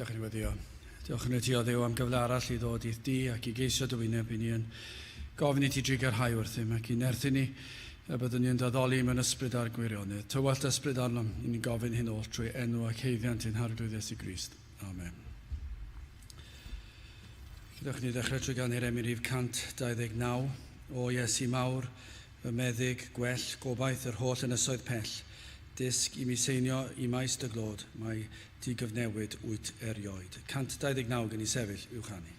Diolch i ni weddio. Diolch yn ti o Dduw am gyfle arall i ddod i'th di ac i geisio dy wyneb i ni yn gofyn i ti drugarhau wrthym ac i nerthu ni y byddwn ni yn daddoli mewn ysbryd a'r gwirionedd. Tywallt ysbryd arnom, i ni'n gofyn hyn oll trwy enw ac haeddiant ein Harglwydd Iesu Grist. Amen. Gadewch ni ddechrau trwy ganu'r emyn rhif 129. O Iesu mawr, fy meddyg, gwell, gobaith yr holl ynysoedd pell, dysg i mi seinio i maes dy glod, mae di gyfnewid wyt erioed. 129 gen i sefyll i'w chanu.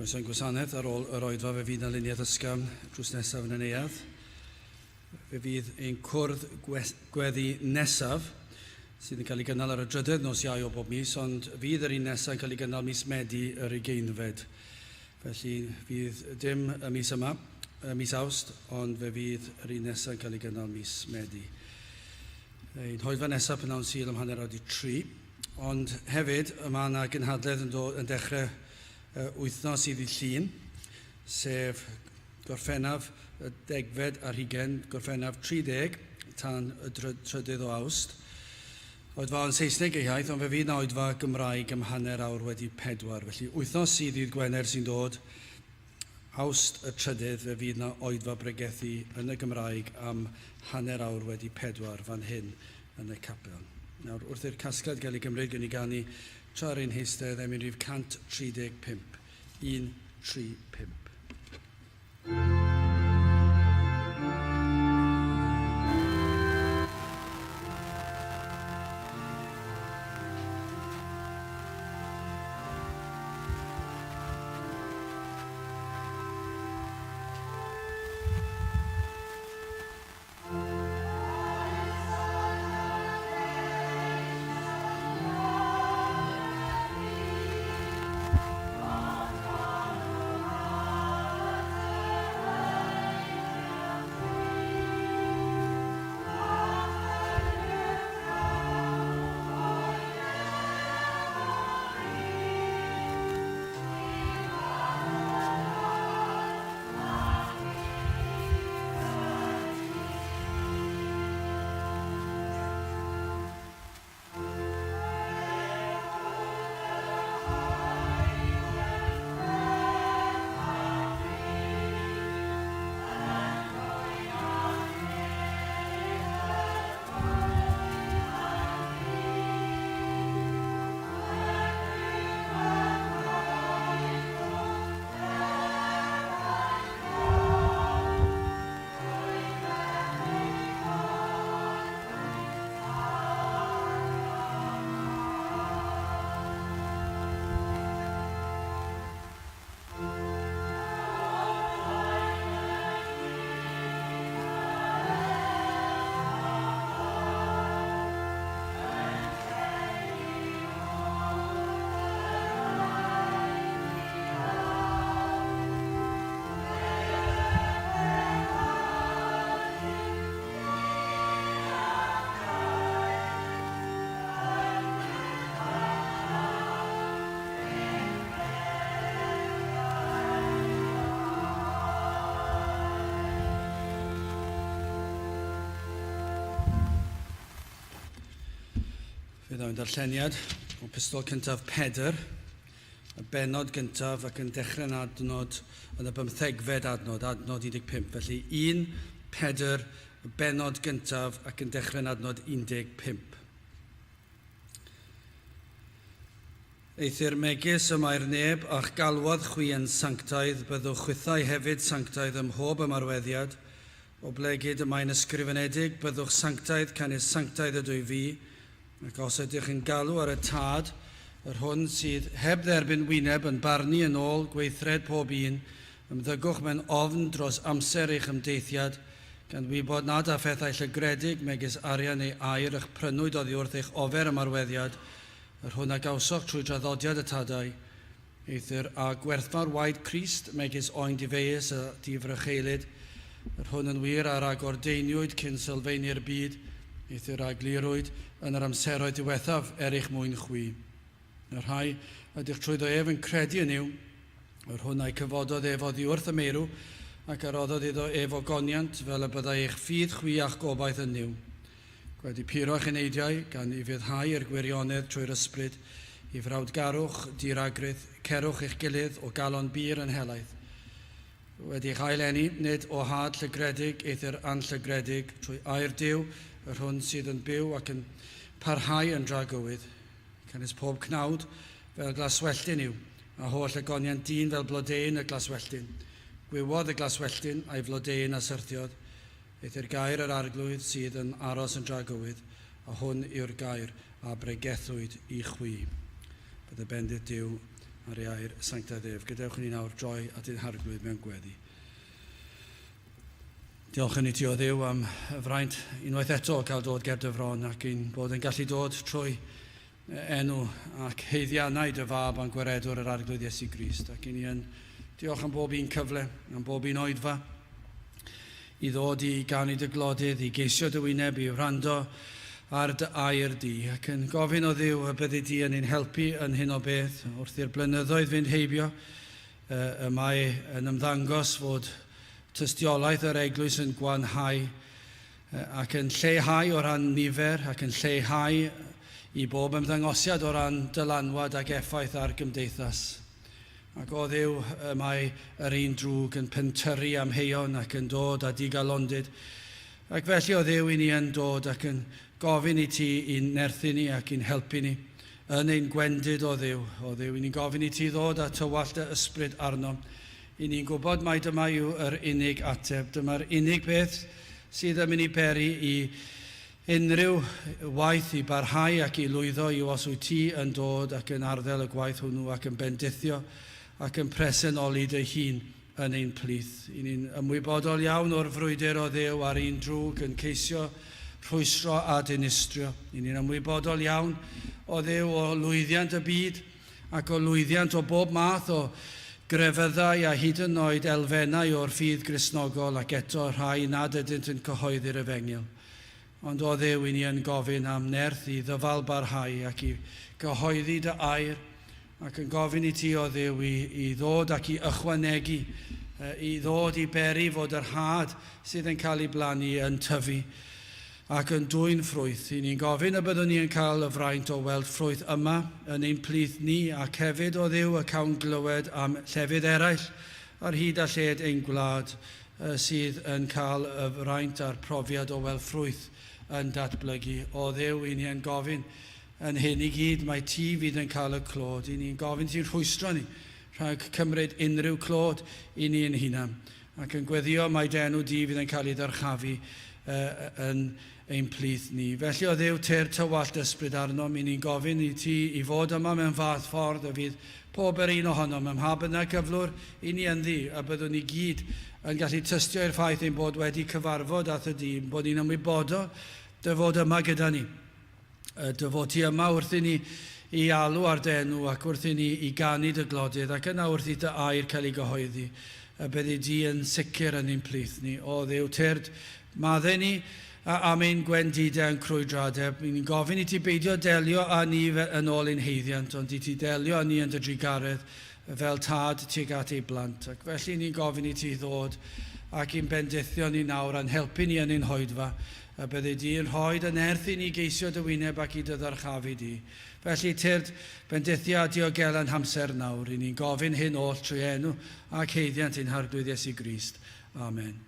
Croeso i'n gwasanaeth ar ôl yr oedfa fe fydd 'na luniaeth ysgafn drws nesaf yn y neuadd. Fe fydd ein cwrdd gweddi nesaf sydd yn cael ei gynnal ar y drydedd nos Iau o bob mis, ond fydd yr un nesaf yn cael ei gynnal mis Medi yr ugeinfed. Felly fydd dim y mis yma, y mis Awst, ond fe fydd yr un nesaf yn cael ei gynnal mis Medi. Ein hoedfa nesaf pnawn Sul am 3:30. Ond hefyd, mae yna gynhadledd yn, dod, yn dechrau wythnos i ddydd Llun, sef Gorffennaf y degfed ar hugain, Gorffennaf 30 tan y trydydd o Awst. Oedfa yn Saesneg ei hiaith, ond fe fydd 'na oedfa Gymraeg am 4:30. Felly, wythnos i ddydd Gwener sy'n dod, Awst y trydydd, fe fydd 'na oedfa bregethu yn y Gymraeg am 4:30 fan hyn yn y capel. Nawr, wrth i'r casgliad gael ei gymryd, gewn ni ganu Tra ar ein heistedd, emyn rhif 135. 1, 3, 5. Fe ddaw'n darlleniad o Pistol cyntaf Pedr, y bennod gyntaf ac yn dechrau yn adnod yn y bymthegfed adnod, adnod 15. Felly 1 Pedr, y bennod gyntaf ac yn dechrau yn adnod 15. Eithr megis y mae'r neb a'ch galwodd chwi yn sanctaidd, byddwch chwithau hefyd sanctaidd ym mhob ymarweddiad, oblegid y mae'n ysgrifenedig, Byddwch sanctaidd, canys sanctaidd ydw i fi. Ac os ydych yn galw ar y Tad, yr hwn sydd heb dderbyn wyneb yn barnu yn ôl gweithred pob un, ymddygwch mewn ofn dros amser eich ymdeithiad, gan wybod nad â phethau llygredig megis arian neu aur y'ch prynwyd oddi wrth eich ofer ymarweddiad, yr hwn a gawsoch trwy draddodiad y tadau, eithr â gwerthfawr waed Crist, megis oen difeius a difrycheulyd, yr hwn yn wir a ragordeiniwyd cyn sylfaenu'r byd, eithr a glirwyd yn yr amseroedd diwethaf er eich mwyn chwi. Y rhai ydych trwyddo ef yn credu yn Nuw, yr hwn a'i cyfododd ef oddi wrth y meirw, ac a roddodd iddo ef ogoniant, fel y byddai eich ffydd chwi a'ch gobaith yn Nuw. Gwedi puro eich eneidiau, gan ufuddhau i'r gwirionedd trwy'r Ysbryd, i frawdgarwch diragrith, cerwch eich gilydd o galon bur yn helaeth. Wedi eich ail-eni, nid o had llygredig, eithr anllygredig, trwy air Duw, yr hwn sydd yn byw ac yn parhau yn dragywydd. Canys pob cnawd fel glaswelltyn yw, a holl ogoniant dyn fel blodeuyn y glaswelltyn. Gwywodd y glaswelltyn, a'i flodeuyn a syrthiodd, Eithr gair yr Arglwydd sydd yn aros yn dragywydd, a hwn yw'r gair a bregethwyd i chwi. Bydde bendith Duw ar ei air sanctaidd ef. Gadewch i ni nawr droi at ein Harglwydd mewn gweddi. Diolch yn i ti o Dduw am y fraint unwaith eto o cael dod ger dy fron ac ein bod yn gallu dod trwy enw ac haeddiannau dy fab a'n gwaredwr yr Arglwydd Iesu Grist. Ac i ni yn diolch am bob un cyfle, am bob un oedfa, i ddod i ganu dy glodydd, i geisio dy wyneb, i wrando ar dy air di, ac yn gofyn o Dduw y byddi di yn ein helpu yn hyn o beth, wrth i'r blynyddoedd fynd heibio, y mae yn ymddangos fod tystiolaeth yr eglwys yn gwanhau ac yn lleihau o ran nifer ac yn lleihau i bob ymddangosiad o ran dylanwad ac effaith ar gymdeithas. Ac o Dduw, y mae yr un drwg yn pentyrru amheuon ac yn dod â digalondid. Ac felly, o Dduw, i ni yn dod ac yn gofyn i ti i'n nerthu ni ac i'n helpu ni. yn ein gwendid o Dduw. O Dduw, i ni'n gofyn i ti ddod a tywallt dy ysbryd arnom. I ni'n gwybod mai dyma yw yr unig ateb. Dyma'r unig beth sydd yn mynd i beri i unrhyw waith i barhau ac i lwyddo yw os wyt ti yn dod ac yn arddel y gwaith hwnnw ac yn bendithio ac yn presenoli dy hun yn ein plith. I ni'n ymwybodol iawn o'r frwydr o Dduw a'r un drwg yn ceisio rhwystro a dinistrio. I ni'n ymwybodol iawn o Dduw o lwyddiant y byd ac o lwyddiant o bob math o grefyddau a hyd yn oed elfennau o'r ffydd Gristnogol ac eto rhai nad ydynt yn cyhoeddi'r Efengyl. Ond o Dduw, i ni yn gofyn am nerth i ddyfal barhau ac i gyhoeddi dy air, ac yn gofyn i ti, o Dduw, i, i ddod ac i ychwanegu, i ddod i beri fod yr had sydd yn cael ei blannu yn tyfu ac yn dwyn ffrwyth. I ni'n gofyn y byddwn ni yn cael y fraint o weld ffrwyth yma yn ein plith ni, ac hefyd, o Dduw, y cawn glywed am llefydd eraill ar hyd a lled ein gwlad, sydd yn cael y fraint a'r profiad o weld ffrwyth yn datblygu. O Dduw, i ni yn gofyn yn hyn i gyd, mai ti fydd yn cael y clod. I ni'n gofyn ti'n rhwystro ni rhag cymryd unrhyw clod i ni yn hunan, ac yn gweddio mai dy enw di fydd yn cael ei ddyrchafu yn ein plith ni. Felly, o Dduw, tyrd tywallt ysbryd arnom, i ni'n gofyn i ti i fod yma mewn fath ffordd y fydd pob yr un ohonom, ym mha bynnag gyflwr i ni ynddi, a byddwn ni gyd yn gallu tystio i'r ffaith ein bod wedi cyfarfod â thy dîm, bod ni'n ymwybodol dy fod yma gyda ni. Dy fod ti yma wrth i ni i alw ar dy enw ac wrth i ni i ganu dy glodydd ac yna wrth i dy air cael ei gyhoeddi, y byddi di yn sicr yn ein plith ni. O Dduw, tyrd, madde ni am ein gwendidau a'n crwydradau. Ni'n gofyn i ti beidio delio â ni yn ôl ein haeddiant, ond i ti delio â ni yn dy drugaredd fel tad tuag at ei blant. Ac felly ni'n gofyn i ti ddod ac i'n bendithio ni nawr a'n helpu ni yn ein hoedfa, y byddi di yn rhoi dy nerth i ni geisio dy wyneb ac i dy ddyrchafu di. Felly, tyrd, bendithia a diogela'n hamser nawr. I ni'n gofyn hyn oll trwy enw ac haeddiant ein Harglwydd Iesu Grist. Amen.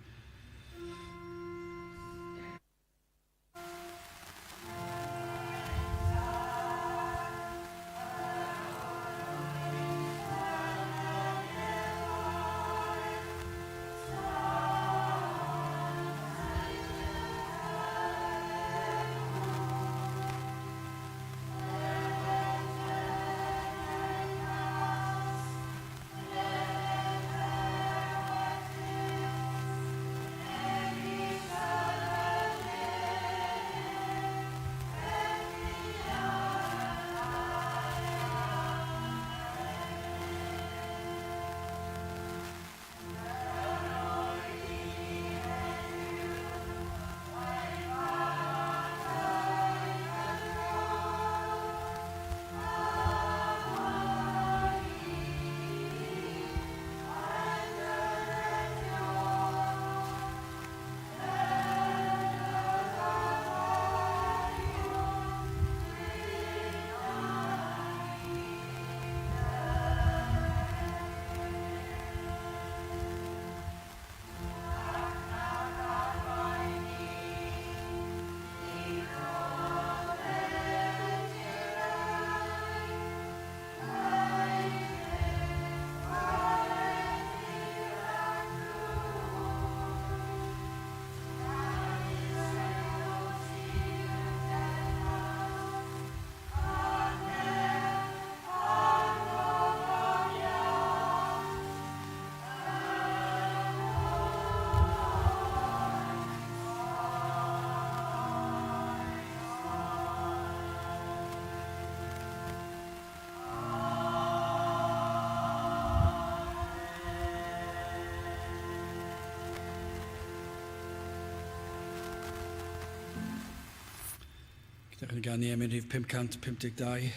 Gyda chi'n ganu emyn rhif 552,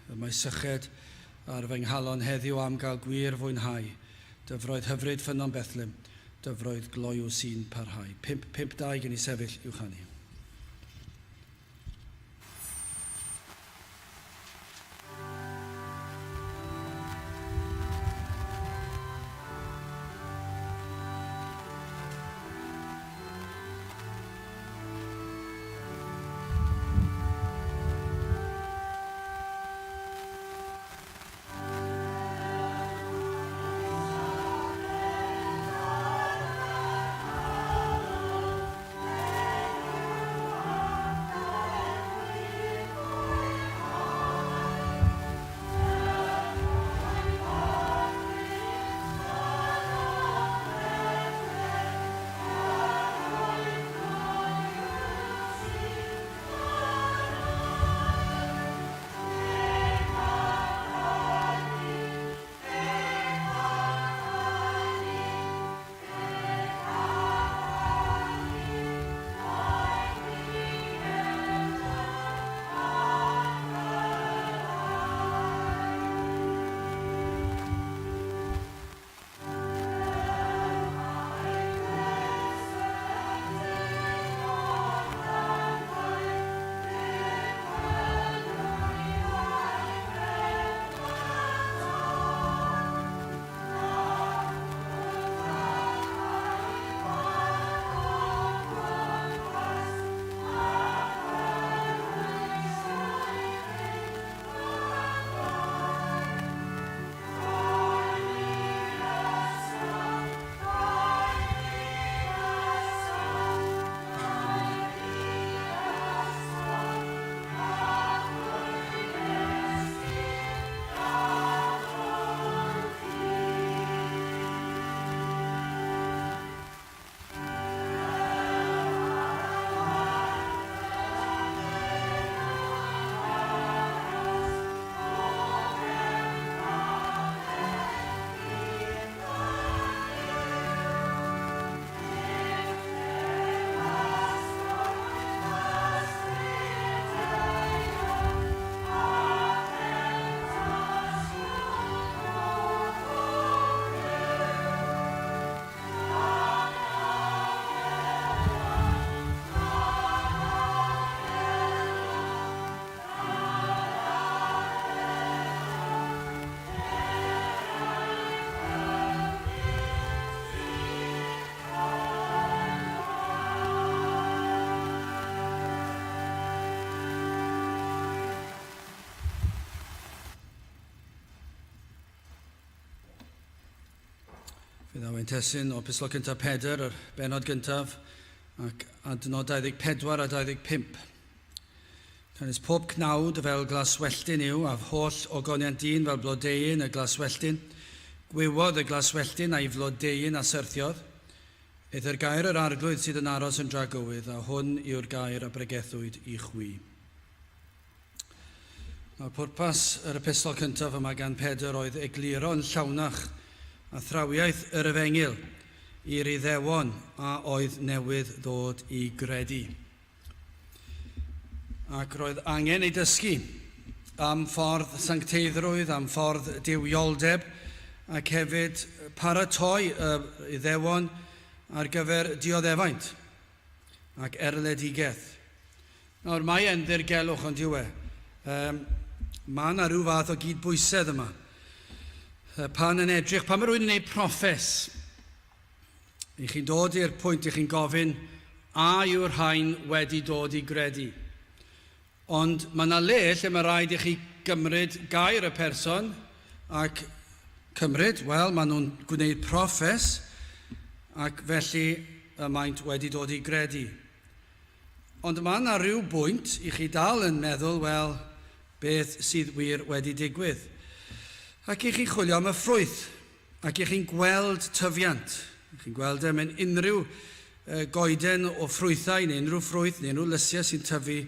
y mae syched ar fy nghalon heddiw am gael gwir fwynhau dyfroedd hyfryd ffynnon Bethlem, dyfroedd gloyw sy'n parhau. 552 gen i sefyll i'w chanu. Fe ddaw ein testun o Epistol cyntaf Pedr, yr bennod gyntaf, ac adnod 24 a 25. Canys pob cnawd fel glaswelltyn yw, a holl ogoniant dyn fel blodeuyn y glaswelltyn. Gwywodd y glaswelltyn a'i flodeuyn a syrthiodd. Eithr gair yr Arglwydd sydd yn aros yn dragywydd, a hwn yw'r gair a bregethwyd i chwi. Nawr, pwrpas yr epistol cyntaf yma gan Pedr oedd egluro yn llawnach athrawiaeth yr efengyl i'r Iddewon a oedd newydd ddod i gredu. Ac roedd angen ei dysgu am ffordd sancteiddrwydd, am ffordd duwioldeb, ac hefyd paratoi y Iddewon ar gyfer dioddefaint ac erledigaeth. Nawr, mae e'n ddirgelwch, ond yw e? Um, mae yna rhyw fath o gydbwysedd yma. Pan yn edrych, pan mae rhywun yn gwneud proffes, i chi'n dod i'r pwynt i chi'n gofyn, a yw'r rhain wedi dod i gredu? Ond mae yna le lle mae rhaid i chi gymryd gair y person ac cymryd, wel, maen nhw'n gwneud proffes ac felly y maent wedi dod i gredu. Ond mae yna ryw bwynt i chi dal yn meddwl, wel, beth sydd wir wedi digwydd? Ac i chi chwilio am y ffrwyth, ac i chi'n gweld tyfiant. Chi'n gweld e mewn unrhyw goeden o ffrwythau, neu unrhyw ffrwyth, neu unrhyw lysiau sy'n tyfu.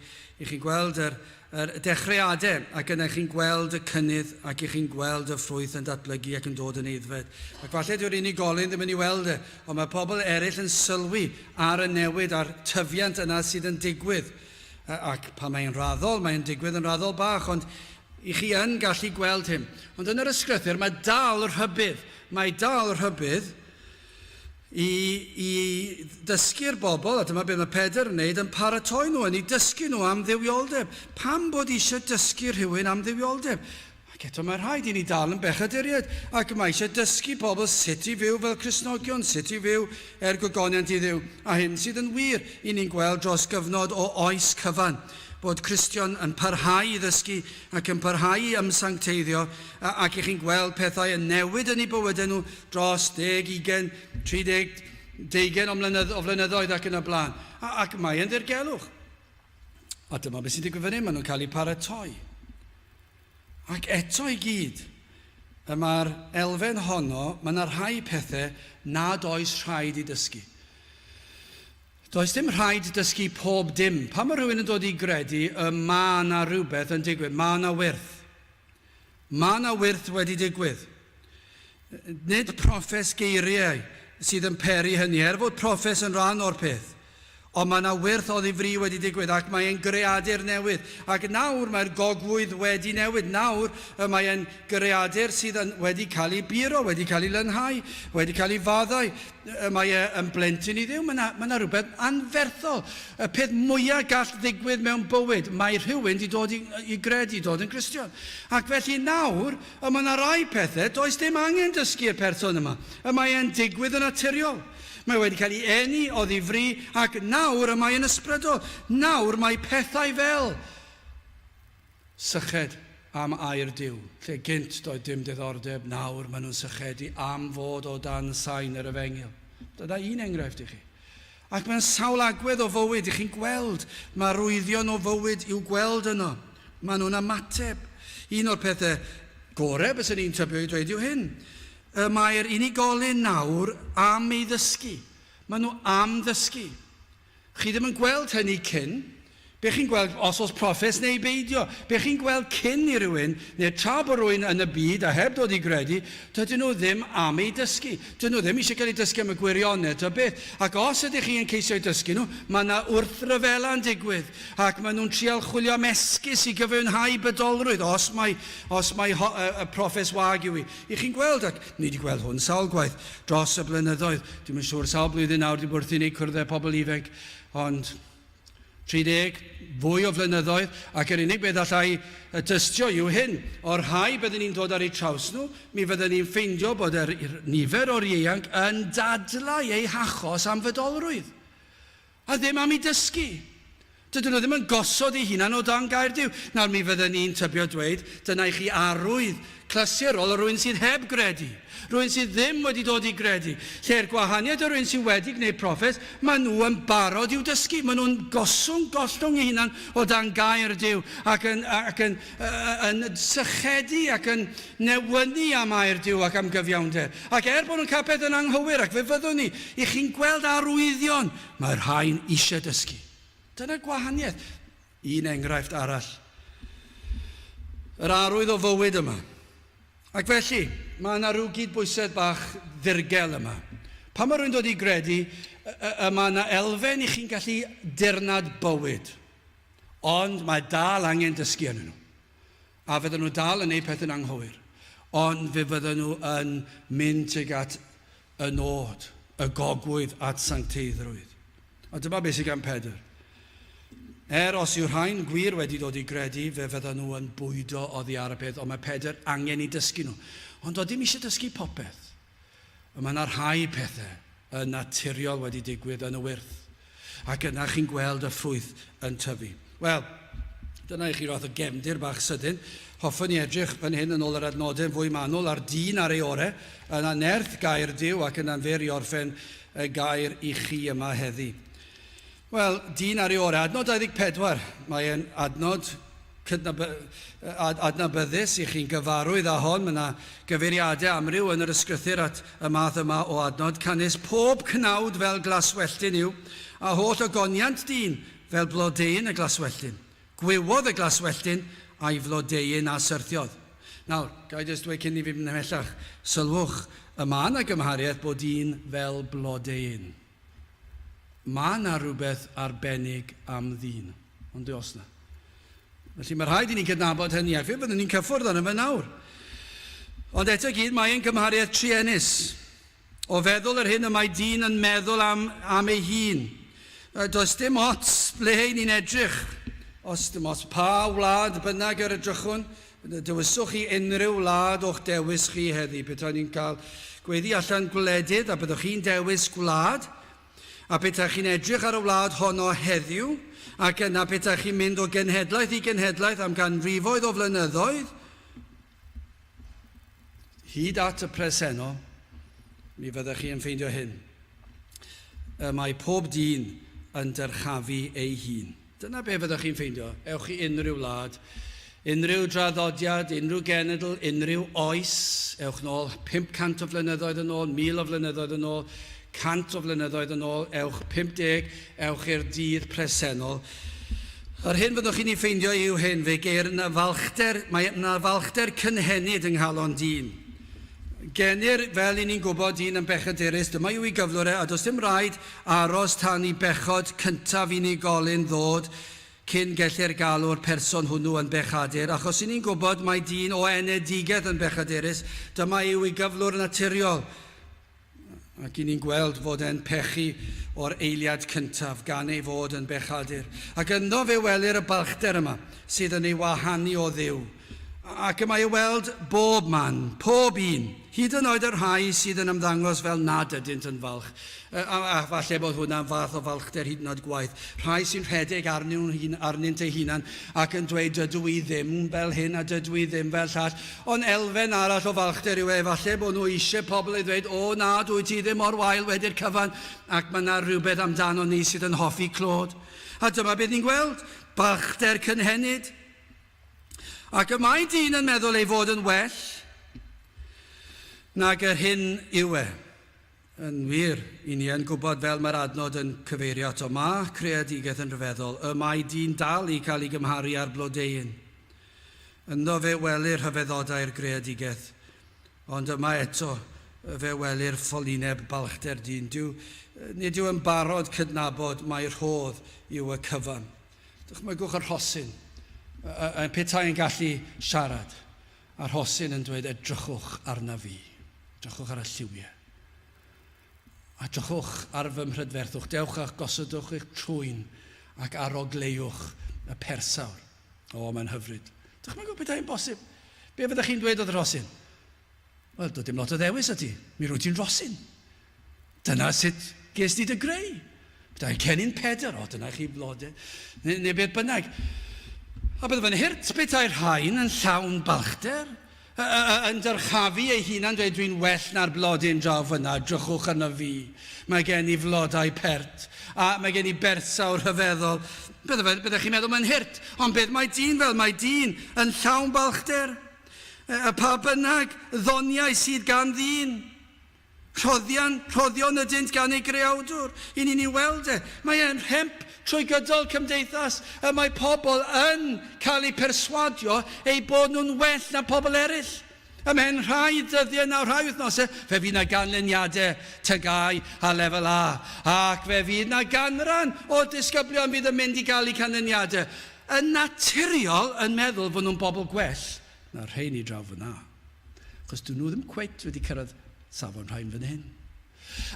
I chi'n gweld yr, yr dechreuadau, ac yna chi'n gweld y cynnydd, ac i chi'n gweld y ffrwyth yn datblygu ac yn dod yn aeddfed. Ac falle dyw'r unigolyn ddim yn ei weld e, ond mae pobl eraill yn sylwi ar y newid a'r tyfiant yna sydd yn digwydd. Ac pan mae'n raddol, mae'n digwydd yn raddol bach, ond i chi yn gallu gweld hyn. Ond yn yr ysgrythur mae dal rhybudd. Mae dal rhybudd i, i ddysgu'r bobl, a dyma beth mae Pedr yn wneud, yn paratoi nhw, yn eu dysgu nhw am dduwioldeb. Pam bod eisiau dysgu rhywun am dduwioldeb? Ac eto mae rhaid i ni dal yn bechaduriaid, ac mae eisiau dysgu pobl sut i fyw fel Cristnogion, sut i fyw er gogoniant i Dduw. A hyn sydd yn wir i ni'n gweld dros gyfnod o oes cyfan, bod Cristion yn parhau i ddysgu ac yn parhau i ymsancteiddio, ac i chi'n gweld pethau yn newid yn eu bywydau nhw dros 10, 20, 30, deugain o, mlynedd, o flynyddoedd ac yn y blaen. Ac mae yn ddirgelwch. A dyma beth sy'n digwydd fan hyn, maen nhw'n cael eu paratoi. Ac eto i gyd, y mae'r elfen honno, mae yna rhai pethau nad oes rhaid i dysgu. Does dim rhaid dysgu pob dim. Pan mae rhywun yn dod i gredu y mae yna rhywbeth yn digwydd, mae yna wyrth. Mae yna wyrth wedi digwydd. Nid proffes geiriau sydd yn peri hynny, er fod proffes yn rhan o'r peth. Ond mae yna wyrth o ddifri wedi digwydd ac mae e'n greadur newydd. Ac nawr mae'r gogwydd wedi newid. Nawr y mae e'n greadur sydd yn, wedi cael ei buro, wedi cael ei lynhau, wedi cael ei faddau. Y mae e yn blentyn i Dduw. Mae yna, mae yna rhywbeth anferthol. Y peth mwyaf gall ddigwydd mewn bywyd, mae rhywun wedi dod i, i gredu, dod yn Gristion. Ac felly nawr, y mae yna rai pethau, does dim angen dysgu'r person yma. Y mae e'n digwydd yn naturiol. Mae wedi cael ei eni o ddifri ac nawr y mae yn ysbrydol. Nawr mae pethau fel Syched am air Duw. Lle gynt doedd dim diddordeb, nawr maen nhw'n sychedu am fod o dan sain yr efengyl. Dyna un enghraifft i chi. Ac mae'n sawl agwedd o fywyd, i chi'n gweld, mae arwyddion o fywyd i'w gweld yno. Maen nhw'n ymateb. Un o'r pethau gorau byswn i'n tybio i dweud yw hyn. Y mae'r unigolyn nawr am ei ddysgu. Maen nhw am ddysgu. Chi ddim yn gweld hynny cyn. Be chi'n gweld os oes proffes neu beidio. Be chi'n gweld cyn i rywun, neu tra bod rhywun yn y byd a heb dod i gredu, dydyn nhw ddim am eu dysgu. Dydyn nhw ddim eisiau cael eu dysgu am y gwirionedd ta beth. Ac os ydych chi yn ceisio eu dysgu nhw, mae yna wrthryfela'n digwydd. Ac maen nhw'n trial chwilio am esgus i gyfiawnhau bydolrwydd, os mai, os mai ho, y, y proffes wag yw hi. I chi'n gweld, ac ni wedi gweld hwn sawl gwaith dros y blynyddoedd, Dwi'm yn siŵr sawl blwyddyn nawr 'di bod wrthi'n eu cwrdd â pobl ifanc, ond 30, fwy o flynyddoedd, ac yr unig beth allai dystio yw hyn, o'r rhai byddwn ni'n dod ar eu traws nhw, mi fyddwn ni'n ffeindio bod yr nifer o'r ieuanc yn dadlau eu hachos am fydolrwydd, a ddim am eu dysgu. Dydyn nhw ddim yn gosod eu hunan o dan gair Duw. Nawr mi fydden ni'n tybio dweud, dyna i chi arwydd clasurol o rywun sydd heb gredu, rhywun sydd ddim wedi dod i gredu. Lle'r gwahaniaeth o rywun sydd wedi gwneud proffes, maen nhw yn barod i'w dysgu. Maen nhw'n goswng, gollwng eu hunan o dan gair Duw ac yn, ac yn, yn sychedu ac yn newynu am air Duw ac am gyfiawnder. Ac er bod nhw'n cael pethau'n anghywir, ac fe fyddwn ni, i chi'n gweld arwyddion, mae'r rhain eisiau dysgu. Dyna'r gwahaniaeth. Un enghraifft arall. Yr arwydd o fywyd yma. Ac felly, mae yna rhyw gydbwysedd bach ddirgel yma. Pan mae rhywun dod i gredu, y mae yna elfen i chi'n gallu dirnad bywyd. Ond mae dal angen dysgu arnyn nhw. A fydden nhw dal yn neud pethau'n anghywir. Ond fe fydden nhw yn mynd tuag at y nod, y gogwydd at sancteiddrwydd. A dyma beth sydd gan Pedr. Er os yw rhain gwir wedi dod i gredu, fe fydden nhw yn bwydo oddi ar y peth, ond mae Pedr angen i dysgu nhw. Ond doedd dim eisiau dysgu popeth. Y mae yna rhai pethau yn naturiol wedi digwydd yn y wyrth, ac yna chi'n gweld y ffrwyth yn tyfu. Wel, dyna i chi fath o gefndir bach sydyn. Hoffwn i edrych fan hyn yn ôl yr adnodau yn fwy manwl ar dyn ar ei orau, yna nerth gair Duw ac yna'n fyr i orffen y gair i chi yma heddi. Wel, dyn ar ei orau. Adnod 24, mae'n adnod adnabyddus i chi'n gyfarwydd â hon. Mae yna gyfeiriadau amryw yn yr ysgrythur at y math yma o adnod. Canys pob cnawd fel glaswelltyn yw, a holl ogoniant dyn fel blodeuyn y glaswelltyn. Gwywodd y glaswelltyn, a'i flodeuyn a syrthiodd. Nawr, ga i jyst dweud cyn i fi fynd ymhellach, sylwch, y mae yna gymhariaeth bod dyn fel blodeuyn. Mae 'na rywbeth arbennig am ddyn, ond oes 'na? Felly mae rhaid i ni gydnabod hynny, ac fe fyddwn ni'n cyffwrdd arno fe nawr. Ond eto i gyd, mae e'n gymhariaeth truenus o feddwl yr hyn y mae dyn yn meddwl am, am ei hun. Does dim ots ble ni'n edrych, os dim ots pa wlad bynnag yr edrychwn, Dewiswch chi unrhyw wlad o'ch dewis chi heddi. Petai ni'n cael gweiddi allan gwledydd a byddwch chi'n dewis gwlad, a petai chi'n edrych ar y wlad honno heddiw, ac yna petai chi'n mynd o genhedlaeth i genhedlaeth am ganrifoedd o flynyddoedd, hyd at y presennol, mi fyddech chi yn ffeindio hyn. Y mae pob dyn yn dyrchafu ei hun. Dyna be fyddwch chi'n ffeindio. Ewch i unrhyw wlad, unrhyw draddodiad, unrhyw genedl, unrhyw oes. Ewch nôl 500 o flynyddoedd yn ôl, 1000 o flynyddoedd yn ôl, 100 o flynyddoedd yn ôl, ewch 50, ewch i'r dydd presennol. Yr hyn fyddwch chi'n ei ffeindio yw hyn, fe geir yna falchder, mae yna falchder cynhenid yng nghalon dyn. Genir, fel i ni'n gwybod, dyn yn bechadurus, dyma yw ei gyflwr e, a does dim rhaid aros tan i bechod cyntaf unigolyn ddod cyn gellir galw'r person hwnnw yn bechadur, achos i ni'n gwybod mai dyn o enedigaeth yn bechadurus, dyma yw ei gyflwr naturiol. Ac i ni'n gweld fod e'n pechu o'r eiliad cyntaf, gan ei fod yn bechadur. Ac ynddo fe welir y balchder yma sydd yn ei wahanu o Dduw. Ac y mae i'w weld bob man, pob un, hyd yn oed y rhai sydd yn ymddangos fel nad ydynt yn falch. A, a falle bod hwnna'n fath o falchder hyd yn oed gwaeth. Rhai sy'n rhedeg arnyn nhw, arnynt eu hunan ac yn dweud dydw i ddim fel hyn a dydw i ddim fel llall. Ond elfen arall o falchder yw e, falle bod nhw eisiau pobl i ddweud o na, dwyt ti ddim mor wael wedi'r cyfan, ac mae yna rhywbeth amdano ni sydd yn hoffi clod. A dyma beth ni'n gweld, balchder cynhenid. Ac y mae dyn yn meddwl ei fod yn well nag yr hyn yw e. Yn wir, i ni yn gwybod fel mae'r adnod yn cyfeirio ato, mae creadigaeth yn rhyfeddol, y mae dyn dal i cael ei gymharu â'r blodeuyn. Ynddo fe welir rhyfeddodau'r greadigaeth, ond yma eto fe welir ffolineb balchder dyn. Dyw, nid yw yn barod cydnabod mai rhodd yw y cyfan. Dychmygwch y rhosyn, petai yn gallu siarad, a'r rhosyn yn dweud, edrychwch arna fi, edrychwch ar y lliwiau. A drychwch ar fy mhrydferthwch, dewch a gosodwch eich trwyn ac arogleuwch y persawr. O, mae'n hyfryd. Dychmygwch petai'n bosib. Be fyddech chi'n dweud wrth y rhosyn? Wel, doedd dim lot o ddewis â ti. Mi rwyt ti'n rhosyn. Dyna sut ges di dy greu. Petai'r cennin Pedr, o, dyna chi flodau, neu, neu beth bynnag. A bydde fe'n hurt petai'r rhain yn llawn balchder, yn dyrchafu ei hunan, dweud dwi'n well na'r blodyn draw fyna, drychwch arno fi, mae gen i flodau pert, a mae gen i bersawr rhyfeddol. Bydde fe, byddech chi'n meddwl mae'n hurt, ond beth mae dyn fel? Mae dyn yn llawn balchder. Y pa bynnag ddoniau sydd gan ddyn. Rhoddion, rhoddion ydynt gan ei Greawdwr. I ni'n ei weld e. Mae e'n rhemp trwy gydol cymdeithas y mae pobl yn cael eu perswadio eu bod nhw'n well na pobl eraill. Ymhen rhai dyddiau nawr, rhai wythnosau, fe fydd 'na ganlyniadau TGAU a Lefel A, ac fe fydd 'na ganran o'r disgyblion fydd yn mynd i gael eu canlyniadau yn naturiol yn meddwl fod nhw'n bobl gwell na'r rheini draw fan'na. Achos dyn nhw ddim cweit wedi cyrraedd safon rhain fan hyn.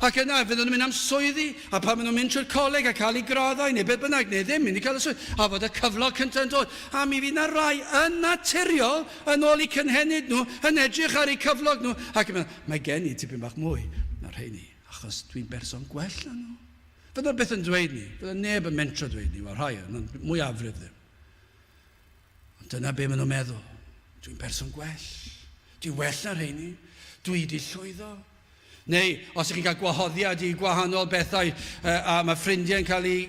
Ac yna, fydden nhw'n mynd am swyddi, a pan maen nhw'n mynd trwy'r coleg a cael eu graddau, neu beth bynnag, neu ddim mynd i cael y swydd, a fod y cyflog cyntaf yn dod. A mi fydd na rai yn naturiol, yn ôl eu cynhenid nhw, yn edrych ar eu cyflog nhw, ac yn meddwl, mae gen i tipyn bach mwy na'r rheini, achos dwi'n berson gwell na nhw. Fydden nhw byth yn dweud ni, fydden neb yn mentro dweud ni, wel rhai, ond mwyafrif ddim. Ond dyna be maen nhw'n meddwl. Dwi'n berson gwell. Dwi'n well na rheini. Dwi wedi llwyddo. Neu, os ydych chi'n cael gwahoddiad i gwahanol bethau a mae ffrindiau yn cael eu,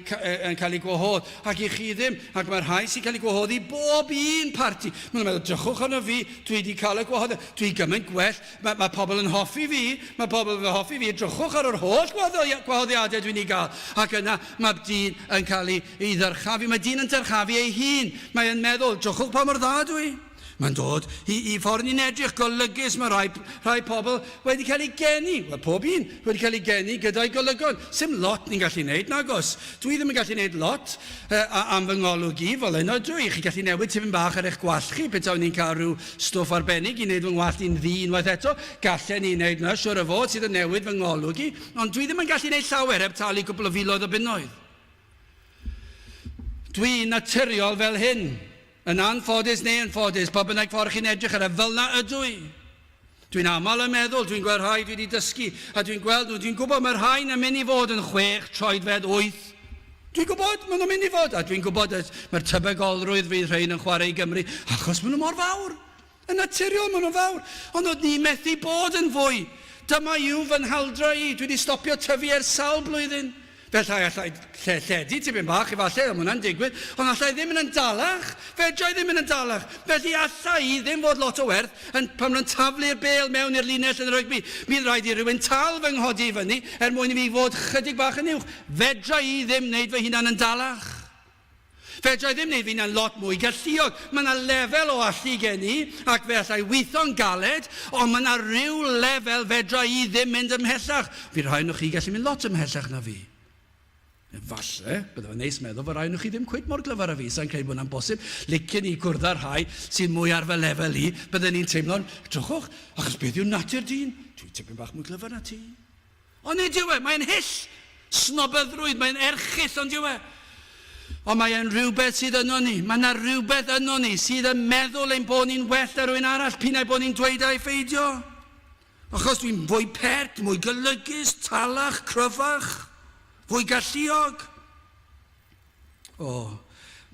yn cael eu gwahodd, ac i chi ddim, ac mae rhai sy'n cael eu gwahodd i bob un parti. Maen nhw'n meddwl, drychwch arno fi, dwi wedi cael y gwahoddiad, dwi gymaint gwell, mae, mae pobl yn hoffi fi, mae pobl yn hoffi fi, drychwch ar yr holl gwahoddiadau dwi'n ei gael. Ac yna mae dyn yn cael ei, ei ddyrchafu, mae dyn yn dyrchafu ei hun, mae e'n meddwl, drychwch pa mor dda dwi. Mae'n dod i, i ffordd ni'n edrych golygus. Mae rhai, rhai pobl wedi cael eu geni, wel pob un wedi cael ei geni gyda'i golygon. Sim lot ni'n gallu neud, nagos. Dwi ddim yn gallu neud lot uh, am fy ngolwg i, fel yno dwi. Chi'n gallu newid tipyn bach ar eich gwallt chi, petawn ni'n cael rhyw stwff arbennig i wneud fy ngwallt i'n ddu unwaith eto. Gallen ni wneud na, siwr o fod, sydd yn newid fy ngolwg i. Ond dwi ddim yn gallu neud llawer heb talu cwpl o filoedd o bunnoedd. Dwi'n naturiol fel hyn. Yn anffodus neu yn ffodus, pa bynnag ffordd chi'n edrych ar e, fel 'na ydw i. Dwi'n aml yn meddwl, dwi'n gweld rhai dwi wedi dysgu, a dwi'n gweld nhw, dwi'n gwybod mae rhai'n yn mynd i fod yn chwech troedfedd wyth. Dwi'n gwybod, maen nhw'n mynd i fod, a dwi'n gwybod mae'r tebygolrwydd fydd rhain yn chwarae i Gymru, achos maen nhw mor fawr. Yn naturiol, maen nhw'n fawr. Ond oedd ni methu bod yn fwy. Dyma yw fy nhaldra i. Dwi wedi stopio tyfu ers sawl blwyddyn. Felly allai lle lledu tipyn bach, efallai, ond mae hwnna'n digwydd. Ond allai ddim mynd yn dalach. Fedra i ddim mynd yn dalach. Felly allai i ddim fod lot o werth yn, pan maen nhw'n taflu'r bêl mewn i'r linell yn y rygbi. Mi'n rhaid i rywun tal fy nghodi i fyny er mwyn i fi fod chydig bach yn uwch. Fedra i ddim wneud fy hunan yn dalach. Fedra i ddim wneud fy hunan lot mwy galluog. Mae yna lefel o allu gen i, ac fe allai weithio'n galed, ond mae yna ryw lefel fedra i ddim mynd ymhellach. Fydd rhai ohonoch chi gallu mynd lot ymhellach na fi. Efallai, bydde fe'n neis meddwl fod rhai ohonoch chi ddim cweit mor glyfar â fi, sa'n credu bod hwnna'n bosib. Licen i gwrdd â rhai sydd mwy ar fy lefel i, bydden ni'n teimlo'n, drychwch, achos beth yw natur dyn? Dwi'n tipyn bach mwy glyfar na ti. Ond nid yw e, mae'n hyll! Snobyddrwydd, mae'n erchyll, ond yw e? Ond mae e'n rhywbeth sydd yno ni. Mae yna rhywbeth yno ni sydd yn meddwl ein bod ni'n well na rhywun arall, p'un ai bod ni'n dweud ai pheidio. Achos dwi'n fwy pert, mwy golygus, talach, cryfach, fwy galluog. O,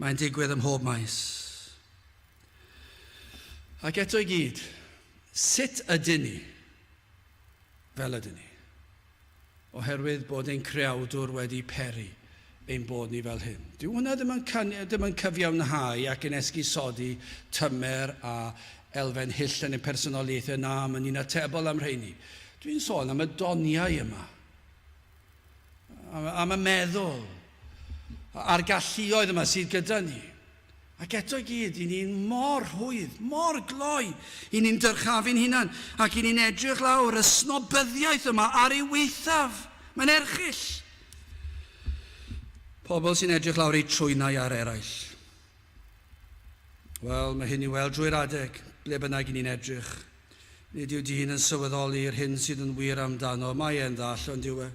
mae'n digwydd ym mhob maes. Ac eto i gyd, sut ydyn ni fel ydyn ni? Oherwydd bod ein Creawdwr wedi peri ein bod ni fel hyn. Dyw hwnna ddim yn, ddim yn cyfiawnhau ac yn esgusodi tymer a elfen hyll yn ein personoliaethau na, mae ni'n atebol am rheini. Dwi'n sôn am y doniau yma, am y meddwl, a'r galluoedd yma sydd gyda ni. Ac eto i gyd, i ni'n mor rhwydd, mor gloi, i ni'n dyrchafu'n hunan, ac i ni'n edrych lawr y snobyddiaeth yma ar ei waethaf. Mae'n erchyll. Pobl sy'n edrych lawr eu trwynau ar eraill. Wel, mae hyn i weld drwy'r adeg, ble bynnag i ni'n edrych. Nid yw dyn yn sylweddoli yr hyn sydd yn wir amdano. Mae e'n ddall, ond yw e?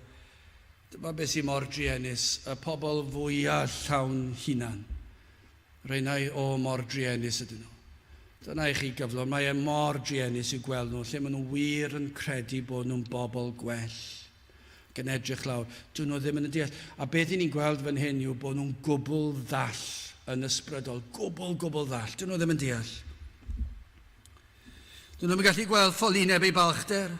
Dyma beth sy'n mor druenus, y pobl fwya llawn hunan. Rheinau o mor druenus ydyn nhw. Dyna i chi gyflwr, mae e mor druenus i'w gweld nhw, lle maen nhw wir yn credu bod nhw'n bobl gwell. Ac yn edrych lawr. Dyn nhw ddim yn y deall. A beth i ni'n gweld fan hyn yw bod nhw'n gwbl ddall yn ysbrydol. Gwbl, gwbl ddall. Dyn nhw ddim yn deall. Dyn nhw'n gallu gweld ffolineb ei balchder.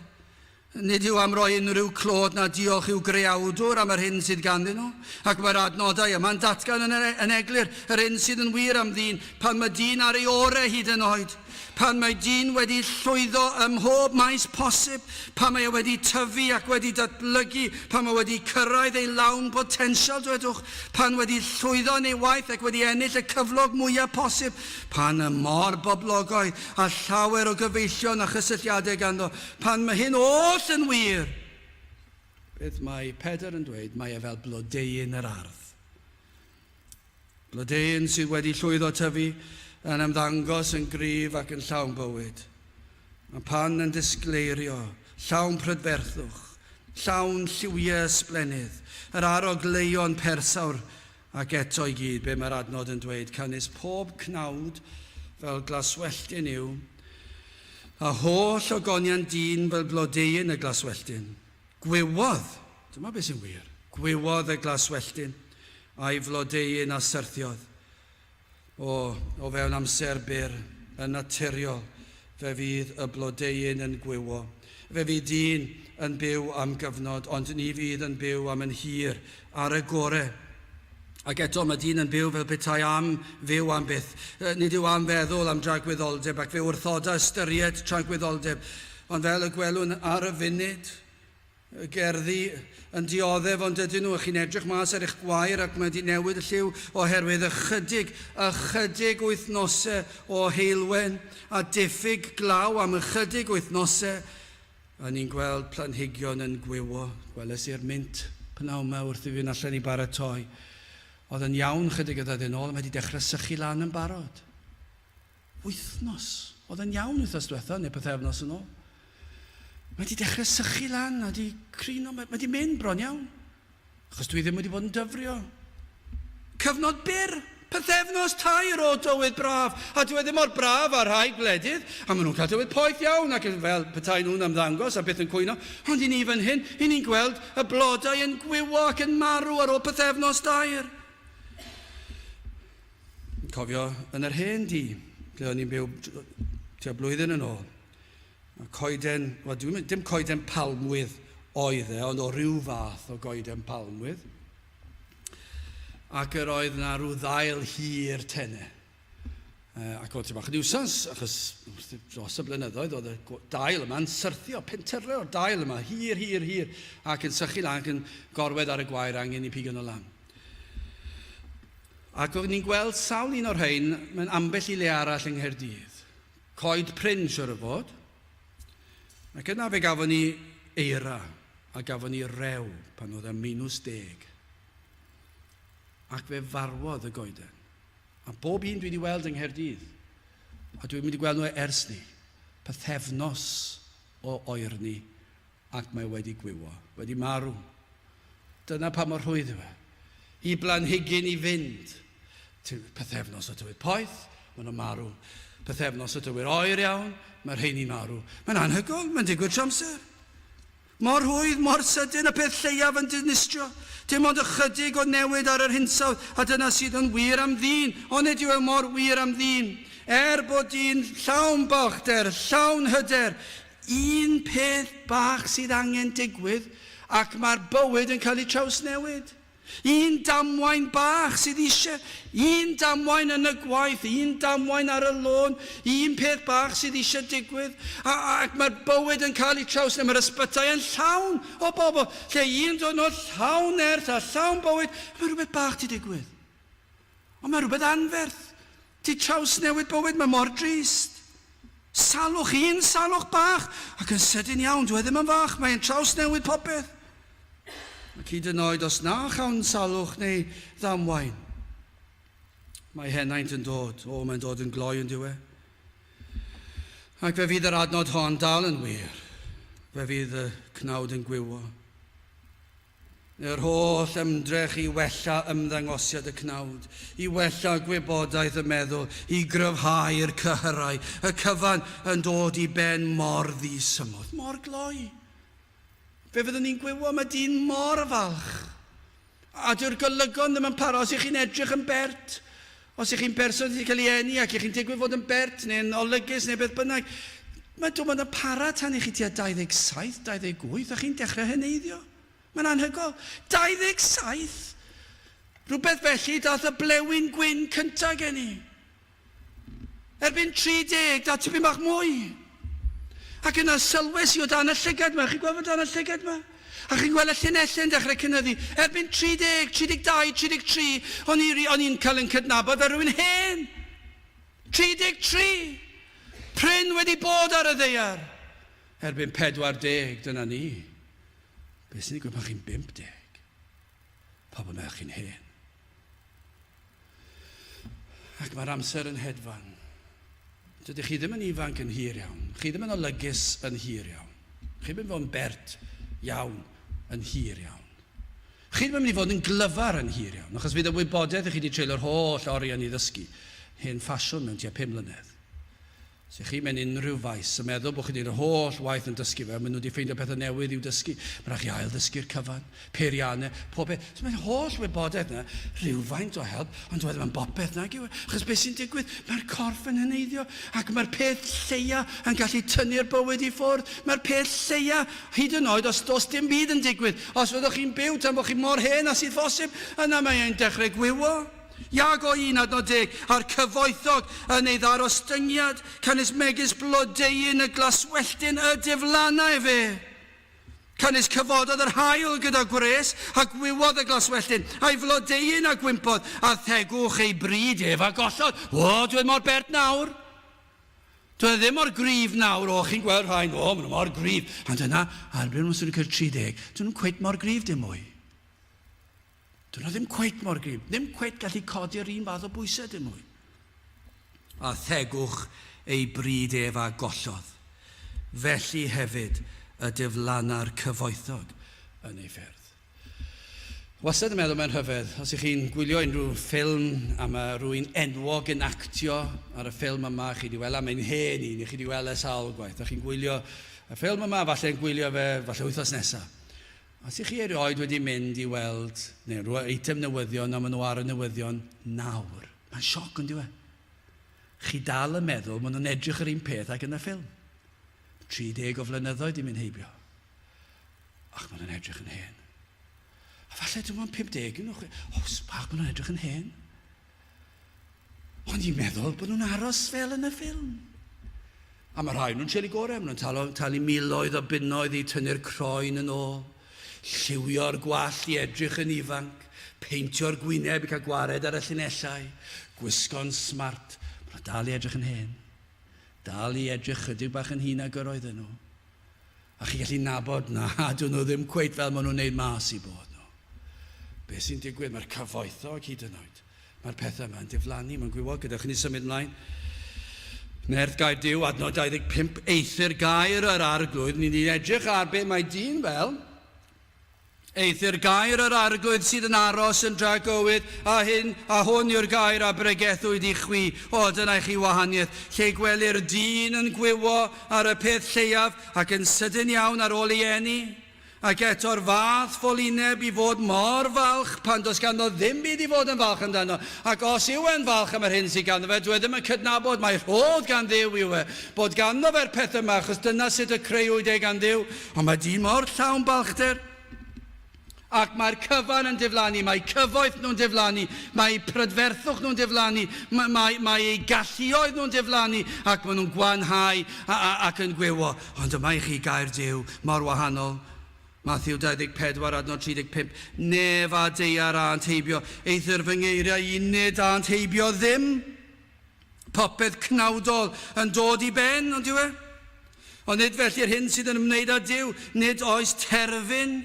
Nid yw am roi unrhyw clod na diolch i'w greawdwr am yr hyn sydd ganddyn nhw, ac mae'r adnodau yma'n datgan yn, yn eglur yr hyn sydd yn wir am ddyn pan mae dyn ar ei orau hyd yn oed, pan mae dyn wedi llwyddo ym mhob maes posib, pan mae e wedi tyfu ac wedi datblygu, pan mae wedi cyrraedd ei lawn botensial, dwedwch, pan wedi llwyddo yn ei waith ac wedi ennill y cyflog mwyaf posib, Pan y mor boblogaidd a llawer o gyfeillion a chysylltiadau ganddo, pan mae hyn oll yn wir, beth mae Pedr yn dweud, mae e fel blodeuyn yr ardd. Blodeuyn sydd wedi llwyddo tyfu, yn ymddangos yn gryf ac yn llawn bywyd. Mae pan yn disgleirio, llawn prydferthwch, llawn lliwiau ysblennydd, yr arogleuon persawr Ac eto i gyd, be mae'r adnod yn dweud, canys pob cnawd fel glaswelltyn yw, a holl ogoniant dyn fel blodeuyn y glaswelltyn. Gwywodd, dyma beth sy'n wir, gwywodd y glaswelltyn, a'i flodeuyn a syrthiodd. O, o fewn amser byr, yn naturiol, fe fydd y blodeuyn yn gwywo. Fe fydd dyn yn byw am gyfnod, ond ni fydd yn byw am yn hir, ar y gore. Ac eto mae dyn yn byw fel petai am fyw am byth. Nid yw am feddwl am dragwyddoldeb, ac fe wrthoda ystyried tragwyddoldeb. Ond fel y gwelwn ar y funud, Y gerddi yn dioddef ond ydyn nhw, chi'n edrych mas ar eich gwair ac mae wedi newid y lliw oherwydd ychydig, ychydig wythnosau o heulwen a diffyg glaw am ychydig wythnosau a ni'n gweld planhigion yn gwywo. Gweles i'r mint pnawn 'ma wrth i fi fynd allan i baratoi. Oedd yn iawn chydig o ddyddiau nôl a mae wedi dechrau sychu lan yn barod. Wythnos. Oedd e'n iawn wythnos diwetha, neu pythefnos yn ôl. Mae wedi dechrau sychu lan a wedi crino, mae wedi mynd bron iawn. Achos dwi ddim wedi bod yn dyfrio. Cyfnod byr, pythefnos tair o dywydd braf, a dyw e ddim mor braf â rhai gwledydd, a maen nhw'n cael tywydd poeth iawn ac fel petai nhw'n ymddangos a byth yn cwyno, ond i ni fan hyn, i ni'n gweld y blodau yn gwywo ac yn marw ar ôl pythefnos dair. Cofio yn yr hen dŷ, lle o'n i'n byw tua blwyddyn yn ôl, a coeden, wel dwi'n dim coeden palmwydd oedd e, ond o ryw fath o goeden palmwydd. Ac yr oedd na rhyw ddail hir tene. Ac oedd bach yn niwsans, achos dros y blynyddoedd oedd y dail yma'n syrthio, pentyrrau o'r dail yma, hir, hir, hir, ac yn sychu lan ac yn gorwedd ar y gwair angen i pigo nhw lan. Ac o'n ni'n gweld sawl un o'r rhain mewn ambell i le arall yng Nghaerdydd. Coed prin, siwr o fod. Ac yna fe gafon ni eira a gafon ni rew pan oedd e minus deg. Ac fe farwodd y goeden. A bob un dwi wedi weld yng Nghaerdydd, a dwi'n mynd i gweld nhw ers ni, pythefnos o oerni ac mae wedi gwywo, wedi marw. Dyna pa mor rhwydd yw e. I blanhigyn i fynd. Pythefnos o tywydd poeth, maen nhw'n marw. Pythefnos o tywydd oer iawn, mae'r rheini'n marw. Mae'n anhygoel, mae'n digwydd trwy amser. Mor rhwydd, mor sydyn, y peth lleiaf yn dinistrio. Dim ond ychydig o newid ar yr hinsawdd, a dyna sydd yn wir am ddyn. Onid yw e mor wir am ddyn? Er bod dyn llawn balchder, llawn hyder, Un peth bach sydd angen digwydd ac mae'r bywyd yn cael ei trawsnewid. Un damwain bach sydd eisiau, un damwain yn y gwaith, un damwain ar y lôn, un peth bach sydd eisiau digwydd, a, ac mae'r bywyd yn cael ei trawsnewid. Mae'r ysbytai yn llawn o bobl, lle un diwrnod llawn nerth a llawn bywyd, mae rhywbeth bach 'di digwydd. Ond mae rhywbeth anferth. Di trawsnewid bywyd, mae mor drist. Salwch, un salwch bach, ac yn sydyn iawn, dwi e ddim yn fach, mae'n trawsnewid popeth. Ac hyd yn oed os na chawn salwch neu ddamwain, mae henaint yn dod. O, mae'n dod yn gloi yn diwe. Ac fe fydd yr adnod hon dal yn wir. Fe fydd y cnawd yn gwywo. Yr holl ymdrech i wella ymddangosiad y cnawd, i wella gwybodaeth y meddwl, i gryfhau'r cyhyrau, y cyfan yn dod i ben mor ddisymwth, mor gloi. Fe fyddwn ni'n gwywo, mae dyn mor falch. A dyw'r golygon ddim yn para. Os ych chi'n edrych yn bert, os ych chi'n berson sydd wedi cael ei eni ac ych chi'n digwydd fod yn bert neu'n olygus neu beth bynnag, mae dwi'n bod yn para tan i chi tua 27, 28 a chi'n dechrau heneiddio. Mae'n anhygoel. 27! Rhywbeth felly dath y blewyn gwyn cyntaf gen i. Erbyn 30, dath tipyn bach mwy. Ac yna sylwes i o dan y llygad 'ma. Chi'n gweld fo dan y llygad 'ma? A chi'n gweld y llinellau yn dechrau cynyddu. Erbyn 30, 32, 33, o'n i, o'n i'n cael yn cydnabod fel rhywun hen. 33! Prin wedi bod ar y ddaear. Erbyn 40, dyna ni. Beth sy'n digwydd pan chi'n 50? Pobl meddwl chi'n hen. Ac mae'r amser yn hedfan. Dydych chi ddim yn ifanc yn hir iawn. Chi ddim yn olygus yn hir iawn. Chi ddim yn fod yn bert iawn yn hir iawn. Chi ddim yn mynd i fod yn glyfar yn hir iawn, achos fydd y wybodaeth i chi wedi treulio'r holl oriau yn ei ddysgu hen ffasiwn mewn tua 5 mlynedd. Os ych chi mewn unrhyw faes yn meddwl bod chi wedi gwneud yr holl waith yn dysgu fe, maen nhw wedi ffeindio pethau newydd i'w dysgu. Mae rhaid chi ail-ddysgu'r cyfan, peiriannau, pob peth. So mae'r holl wybodaeth yna, rhywfaint o help, ond dyw e ddim yn bopeth nag yw e. Achos beth sy'n digwydd? Mae'r corff yn heneiddio, ac mae'r peth lleia yn gallu tynnu'r bywyd i ffwrdd. Mae'r peth lleia, hyd yn oed os does dim byd yn digwydd, os fyddwch chi'n byw tan bod chi mor hen â sydd phosib, yna mae e'n dechrau gwywo. Iago un adnod deg, a'r cyfoethog yn ei ddarostyngiad, canys megis blodeuyn y glaswelltyn y diflanna efe. Canys cyfododd yr haul gyda gwres, a gwywodd y glaswelltyn, a'i flodeuyn a gwympodd, a thegwch ei bryd ef a gollodd. O, dwi mor bert nawr! Dwi e ddim mor gryf nawr, o, chi'n gweld rhain, o, maen nhw mor gryf. Ond yna, erbyn nhw'n swnio 30, dyn nhw'n cweit mor gryf dim mwy. Dyn nhw ddim cweit mor gryf, ddim cweit gallu codi'r un fath o bwysau dim mwy. A thegwch ei bryd ef a gollodd. Felly hefyd y diflanna'r cyfoethog yn ei ffyrdd. Wastad yn meddwl mae'n rhyfedd, os ych chi'n gwylio unrhyw ffilm am y rwy'n enwog yn actio ar y ffilm yma, chi wedi weld am ein hen un, chi wedi weld e sawl gwaith, a chi'n gwylio y ffilm yma, falle yn gwylio fe, falle wythnos nesaf. Os ych chi erioed wedi mynd i weld neu rhyw eitem newyddion a maen nhw ar y newyddion nawr, mae'n sioc yn dyw e? Chi dal yn meddwl maen nhw'n edrych yr un peth ag yn y ffilm. 30 o flynyddoedd di mynd heibio. Ac maen nhw'n edrych yn hen. A falle dwi'n mwyn 50 yn nhw. O, sbach, maen nhw'n edrych yn hen. Ond i'n meddwl bod nhw'n aros fel yn y ffilm. A mae rhai nhw'n treial gorau, maen nhw'n talu, talu miloedd o bunnoedd i tynnu'r croen yn ôl, lliwio'r gwallt i edrych yn ifanc, peintio'r gwyneb i cael gwared ar y llinellau, gwisgo'n smart. Maen nhw'n dal i edrych yn hen. Dal i edrych chydig bach yn hŷn nag yr oedden nhw. A chi'n gallu nabod, na, dyn nhw ddim cweit fel maen nhw'n neud mas i bod nhw. Be sy'n digwydd? Mae'r cyfoethog hyd yn oed. Mae'r pethau yma'n diflannu, mae'n gwywo. Gadewch i ni symud ymlaen. Nerth gair Duw, adnod 25, eithr gair yr arglwydd. Ni'n edrych ar be mae dyn fel. Eithr gair yr Arglwydd sydd yn aros yn dragywydd, a hyn, a hwn yw'r gair a bregethwyd i chwi. O, dyna i chi wahaniaeth, lle gwelir dyn yn gwywo ar y peth lleiaf, ac yn sydyn iawn ar ôl ei eni, ac eto'r fath ffolineb i fod mor falch pan does ganddo ddim byd i fod yn falch amdano, ac os yw e'n falch am yr hyn sydd ganddo fe, dyw e ddim yn cydnabod mai rhodd gan Dduw yw e, bod ganddo fe'r pethau yma, achos dyna sut y creuwyd e gan Dduw. Ond mae dyn mor llawn balchder. Ac mae'r cyfan yn diflannu, mae cyfoeth nhw'n diflannu, mae prydferthwch nhw'n diflannu, mae, mae, mae eu galluoedd nhw'n diflannu, ac maen nhw'n gwanhau a, a, ac yn gwywo. Ond yma i chi gair Duw, mor wahanol. Matthew 24, adnod 35, Nef a daear ânt heibio, eithr fy ngeiriau i nid ânt heibio ddim. Popeth cnawdol yn dod i ben, ond yw e? Ond nid felly'r hyn sydd yn ymwneud â Duw, nid oes terfyn.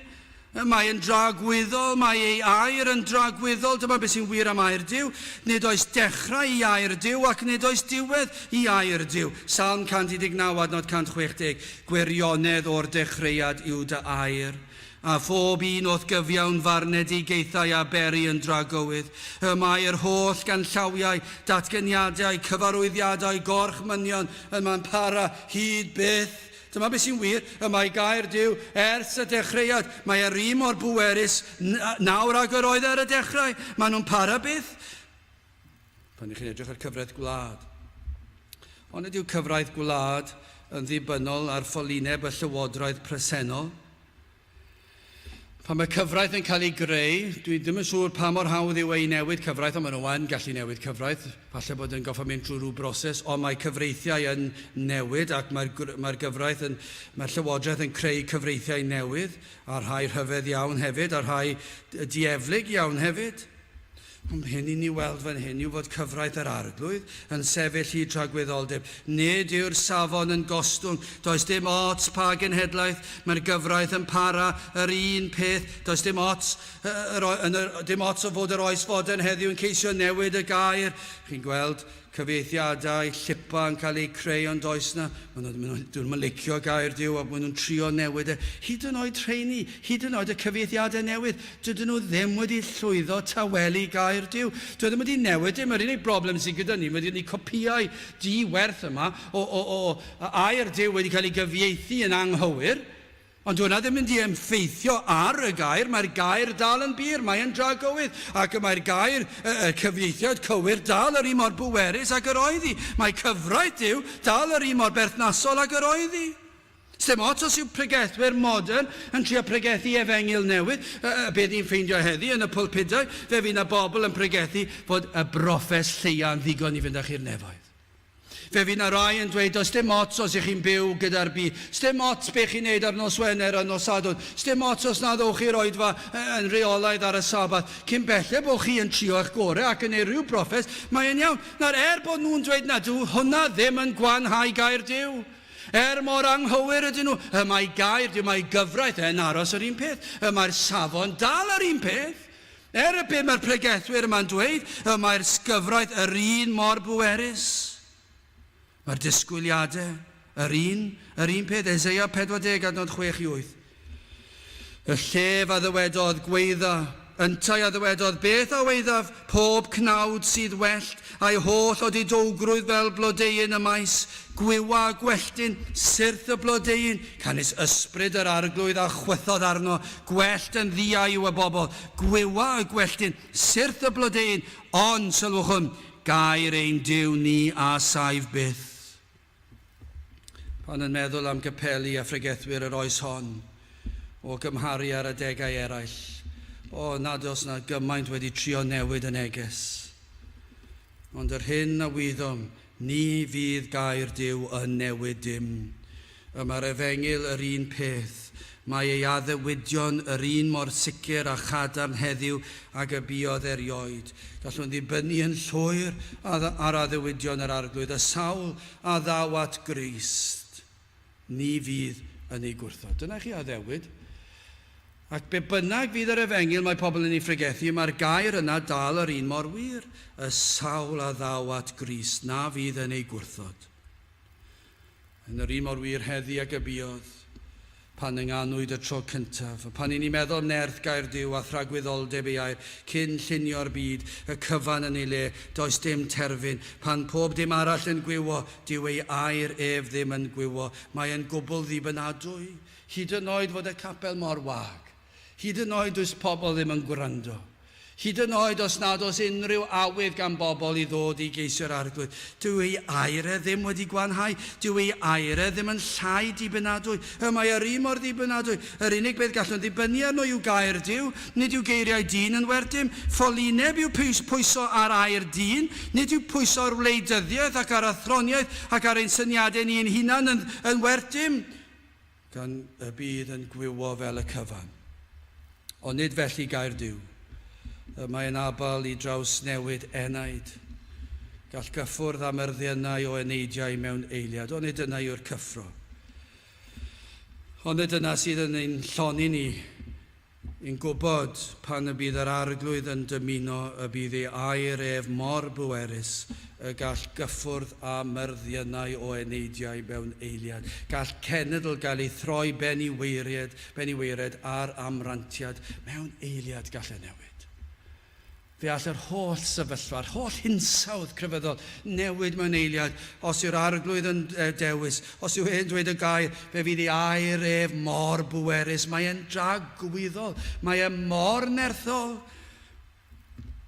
Mae yn dragwyddol, mae ei air yn dragwyddol, dyma beth sy'n wir am air Duw. Nid oes dechrau i air Duw ac nid oes diwedd i air Duw. Salm 119 adnod 160, Gwirionedd o'r dechreuad yw dy air. A phob un o'th gyfiawn farnedigaethau a beri yn dragywydd. Y mae yr holl ganllawiau, datganiadau, cyfarwyddiadau, gorchmynion yma'n para hyd byth. Dyma beth sy'n wir, y mae gair Duw ers y dechreuad. Mae e'r un mor bwerus nawr ag yr oedd ar y dechrau. Maen nhw'n para byth. Pan ych chi'n edrych ar cyfraith gwlad. Ond ydyw cyfraith gwlad yn ddibynnol ar ffolineb y llywodraeth presennol? Pan mae cyfraith yn cael ei greu, dwi ddim yn siŵr pa mor hawdd yw e i newid cyfraith, ond maen nhw yn gallu newid cyfraith, falle bod yn goffa mynd trwy rhyw broses, ond mae cyfreithiau yn newid ac mae'r, mae'r gyfraith yn, mae'r llywodraeth yn creu cyfreithiau newydd, a rhai rhyfedd iawn hefyd, a rhai dieflig iawn hefyd. Ond hyn i ni weld fan hyn yw fod cyfraith yr Arglwydd yn sefyll hyd tragwyddoldeb. Nid yw'r safon yn gostwng. Does dim ots pa genhedlaeth, mae'r gyfraith yn para yr un peth. Does dim ots, yr, yn yr, dim ots o fod yr oes fodern heddiw yn ceisio newid y gair. Chi'n gweld cyfieithiadau llipa yn cael eu creu ond oes na, maen nhw, maen nhw, dyn nhw'n licio gair Duw a maen nhw'n trio newid e. Hyd yn oed rheini, hyd yn oed y cyfieithiadau newydd, dydyn nhw ddim wedi llwyddo tawelu gair Duw. Dwi ddim wedi newid dim, yr unig broblem sydd gyda ni, mae gen ni copïau di-werth yma o, o, o air Duw wedi cael ei gyfieithu yn anghywir. Ond dyw hwnna ddim mynd i emffeithio ar y gair, mae'r gair dal yn bur, mae e'n dragywydd, ac y mae'r gair, y, y cyfieithiad cywir, dal yr un mor bwerus ag yr oedd hi. Mae cyfraith Duw dal yr un mor berthnasol ag yr oedd hi. Sdim ots os yw pregethwyr modern yn trio pregethu efengyl newydd, y, y, beth ni'n ffeindio heddi yn y pulpudau, fe fydd 'na bobl yn pregethu fod y broffes lleia'n ddigon i fynd â chi'r nefoedd. Fe fydd 'na rai yn dweud, does dim ots os ych chi'n byw gyda'r byd. Sdim ots be chi'n neud ar nos Wener a nos Sadwrn. Sdim ots os na ddowch chi'r oedfa yn rheolaidd ar y Sabath. Cyn belled bod chi yn trio eich gore ac yn neud rhyw broffes, mae e'n iawn. Nawr, er bod nhw'n dweud na, dyw hwnna ddim yn gwanhau gair Duw. Er mor anghywir ydyn nhw, y mae gair Duw, mae gyfraith e'n aros yr un peth. Y mae'r safon dal yr un peth. Er y byd mae'r pregethwyr yma'n dweud, y mae'r sgyfraith yr un mor bwerus. Mae'r disgwyliadau yr un, yr un peth, Eseia 40 adnod 6 i 8. Y llef a ddywedodd, gweidda, yntau a ddywedodd, beth a weiddaf, pob cnawd sydd wellt, a'i holl odidowgrwydd fel blodeuyn y maes, Gwywa gwelltyn, syrth y blodeuyn, canys ysbryd yr Arglwydd a chwythodd arno, gwellt yn ddiau yw y bobl, gwywa y gwelltyn, syrth y blodeuyn, ond, sylwch hwn, gair ein Duw ni a saif byth. Pan yn meddwl am gapeli a phregethwyr yr oes hon, o gymharu â'r adegau eraill, o, nad oes na gymaint wedi trio newid y neges. Ond yr hyn a wyddom, ni fydd gair Duw yn newid dim. Y mae'r Efengyl yr un peth. Mae ei addewidion yr un mor sicr a chadarn heddiw ag y buodd erioed. Gallwn ddibynnu yn llwyr ar addewidion yr Arglwydd, y sawl a ddaw at Grist. Ni fydd yn ei gwrthod. Dyna chi addewid. Ac be bynnag fydd yr efengyl mae pobl yn ei phregethu, mae'r gair yna dal yr un mor wir. Y sawl a ddaw at Grist na fydd yn ei gwrthod. Yn yr un mor wir heddi ag y buodd pan ynganwyd y tro cyntaf, a pan i ni meddwl am nerth gair Duw a thragwyddoldeb ei air cyn llunio'r byd, y cyfan yn ei le, does dim terfyn. Pan pob dim arall yn gwywo, dyw ei air ef ddim yn gwywo. Mae e'n gwbl ddibynadwy. Hyd yn oed fod y capel mor wag. Hyd yn oed does pobl ddim yn gwrando. Hyd yn oed os nad oes unrhyw awydd gan bobl i ddod i geisio'r Arglwydd, dyw ei air e ddim wedi gwanhau, dyw ei air e ddim yn llai dibynadwy. Y mae yr un mor ddibynadwy. Yr unig beth gallwn ddibynnu arno yw gair Duw. Nid yw geiriau dyn yn werth dim. Ffolineb yw pwyso ar air dyn. Nid yw pwyso ar wleidyddiaeth ac ar athroniaeth ac ar ein syniadau ni ein hunain yn, yn werth dim. Gan y bydd yn gwywo fel y cyfan. Ond nid felly gair Duw. Y mae'n abal i drawsnewid enaid. Gall gyffwrdd â myrddiynau o eneidiau mewn eiliad. Onid dyna yw'r cyffro? Onid dyna sydd yn ein llonni ni Yn gwybod pan y bydd yr Arglwydd yn dymuno y bydd ei air ef mor bwerus y gall gyffwrdd â myrddiynau o eneidiau mewn eiliad. Gall cenedl gael ei throi ben i weiried, ben i waered ar amrantiad mewn eiliad gall e newid. Fe all yr holl sefyllfa, yr holl hinsawdd crefyddol newid mewn eiliad os yw'r Arglwydd yn dewis, os yw e'n dweud y gair, fe fydd ei air ef mor bwerus, mae e'n dragwyddol, mae e mor nerthol.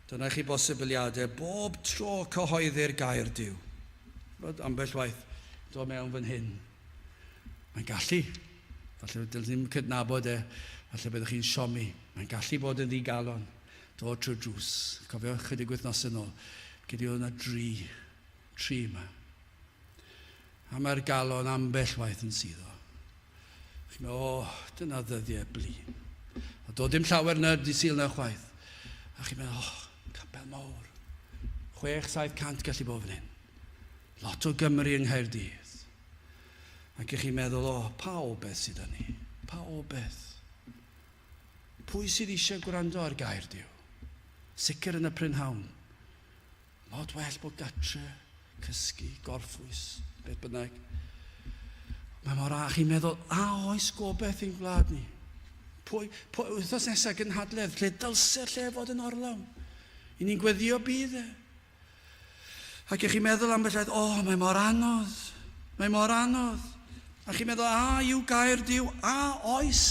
Dyna chi bosibiliadau bob tro cyhoeddi'r gair Duw. Bod ambell waith dod mewn fan hyn. Mae'n gallu. Falle dylwn ddim cydnabod e, falle byddwch chi'n siomi. Mae'n gallu bod yn ddigalon. Dod trwy'r drws. Cofio chydig wythnosau yn ôl, gyda oedd yna dri, tri yma. A mae'r galon ambell waith yn suddo. Chi'n meddwl, o, oh, dyna ddyddiau blin. A dod dim llawer yna di Sul na chwaith. A chi'n meddwl, oh, capel mawr. 600-700 gallu bod fan hyn. Lot o Gymru yng Nghaerdydd. Ac ych chi'n meddwl, o, oh, pa obeth sydd â ni? Pa obeth? Pwy sydd eisiau gwrando ar gair Duw? Sicr yn y prynhawn. Lot well bod gatre, cysgu, gorffwys, beth bynnag. Mae mor a chi'n meddwl, a oes gobeith i'n gwlad ni? Pwy, pwy, wythnos nesaf gynhadledd, lle dylse'r lle fod yn orlawn? I ni'n gweddio bydd e. Ac ych chi'n meddwl ambell waith, o, oh, mae mor anodd, mae mor anodd. A chi'n meddwl, a yw gair Duw, a oes,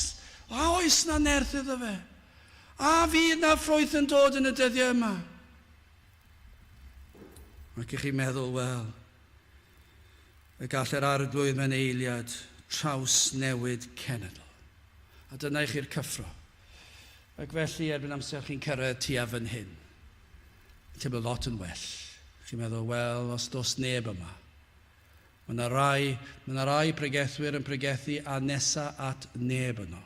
a oes na nerth iddo fe? A fydd na ffrwyth yn dod yn y dyddiau yma? Ac ych chi'n meddwl, wel, y gall yr arglwydd mewn eiliad trawsnewid cenedl. A dyna i chi'r cyffro. Ac felly, erbyn amser chi'n cyrraedd tua fan hyn, teimlo lot yn well. Chi'n meddwl, wel, os does neb yma. Mae yna rai, mae yna rai pregethwyr yn pregethu a nesa at neb yno.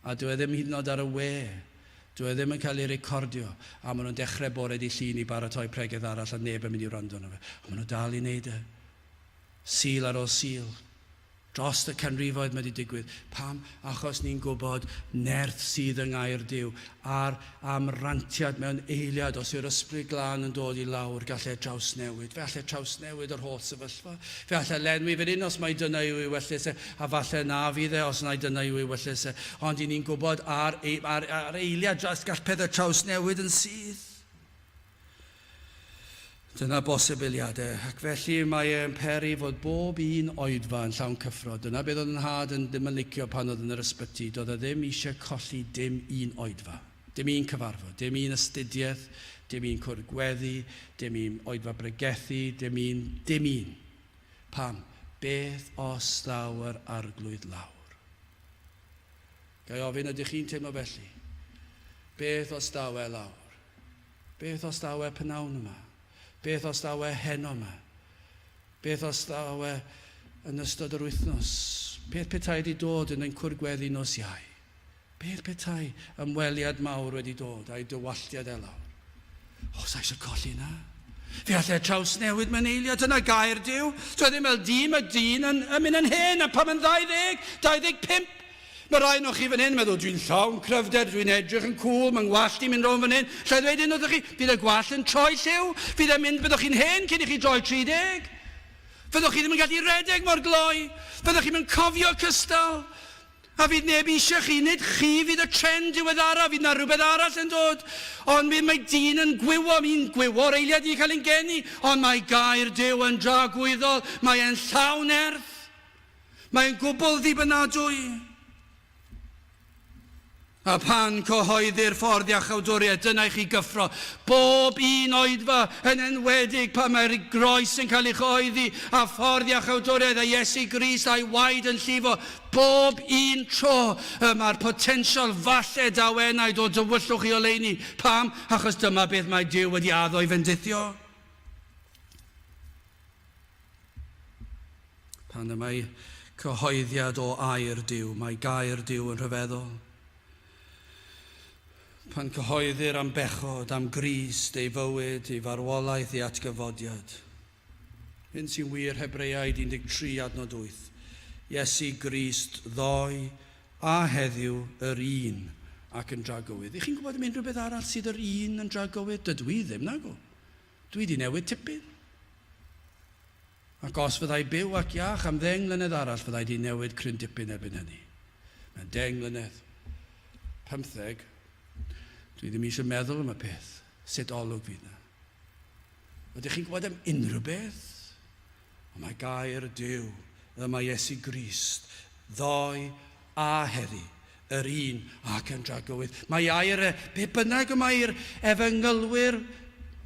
A dyw e ddim hyd yn oed ar y we. Dyw e ddim yn cael ei recordio. A maen nhw'n dechrau bore di llun i baratoi pregeth arall a neb yn mynd i wrando arno fe. A maen nhw dal i wneud e. Sul ar ôl Sul. Dros y canrifoedd mae wedi digwydd. Pam? Achos ni'n gwybod nerth sydd yng Ngair Duw, a'r amrantiad mewn eiliad, os yw'r Ysbryd Glân yn dod i lawr, gall e drawsnewid. Fe all e trawsnewid yr holl sefyllfa. Fe all e lenwi fan hyn os mai dyna yw ei ewyllys e, a falle na fydd e os mai dyna yw ei ewyllys e. Ond i ni'n gwybod ar, ar, ar eiliad, gall pethau trawsnewid yn syth. Dyna bosibiliadau, ac felly mae e'n peri fod bob un oedfa yn llawn cyffro. Dyna beth oedd yn nhad yn ddim yn licio pan oedd yn yr ysbyty, doedd e ddim eisiau colli dim un oedfa, dim un cyfarfod, dim un astudiaeth, dim un cwrdd gweddi, dim un oedfa bregethu, dim un, dim un. Pam? Beth os ddaw yr Arglwydd lawr? Ga i ofyn, ydych chi'n teimlo felly? Beth os daw e lawr? Beth os daw e p'nawn yma? Beth os daw e heno yma? Beth os daw e yn ystod yr wythnos? Beth petai wedi dod yn ein cwr gweddi nos Iau? Beth petai ymweliad mawr wedi dod a'i dywalltiad e lawr? O, sa eisiau colli na. Fe allai trawsnewid mewn eiliad, dyna gair Duw. Dwi e ddim fel dyn, mae dyn yn, yn mynd yn hen, a pan mae'n 20, 25, Mae rai ohonoch chi fan hyn yn meddwl, dwi'n llawn cryfder, dwi'n edrych yn cŵl, mae ngwallt i'n mynd rownd fan hyn. Alla i ddweud un wrthych chi, fydd y gwallt yn troi lliw, fydd e'n mynd, byddwch chi'n hen cyn i chi droi 30. Fyddwch chi ddim yn gallu rhedeg mor gloi, fyddwch chi'm yn cofio cystal. A fydd neb eisiau chi, nid chi fydd y trend diweddara, fydd na rhywbeth arall yn dod. Ond mi mae dyn yn gwywo, mi'n gwywo'r eiliad i cael ein geni, ond mae gair Duw yn dragwyddol, mae e'n llawn nerth. Mae'n gwbl ddibynadwy. A phan cyhoeddir ffordd iachawdwriaeth, dyna i chi gyffro. Bob un oedfa, yn enwedig pan mae'r groes yn cael ei chyhoeddi, a ffordd iachawdwriaeth a Iesu Grist a'i waed yn llifo, bob un tro y mae'r potensial falle daw enaid o dywyllwch i oleuni. Pam? Achos dyma beth mae Duw wedi addo i fendithio. Pan y mae cyhoeddiad o air Duw, mae gair Duw yn rhyfeddol. Pan cyhoeddir am bechod, am Grist, ei fywyd, ei farwolaeth, ei atgyfodiad. Hyn sy'n wir Hebreaid 13 adnod 8. Iesu Grist ddoe a heddiw yr un ac yn dragywydd. Ych chi'n gwybod am unrhyw beth arall sydd yr un yn dragywydd? Dydw i ddim, nagw. Dwi wedi newid tipyn. Ac os fyddai byw ac iach am ddeng mlynedd arall fyddai 'di newid cryn dipyn erbyn hynny. Mewn deng mlynedd. Pymtheg. Dwi ddim eisiau meddwl am y peth. Sut olwg fydd 'na? Ydych chi'n gwybod am unrhyw beth? Ond mae gair Duw, y mae Iesu Grist, ddoe a heddi, yr un ac yn dragywydd. Mae air e, be bynnag y mae'r efengylwyr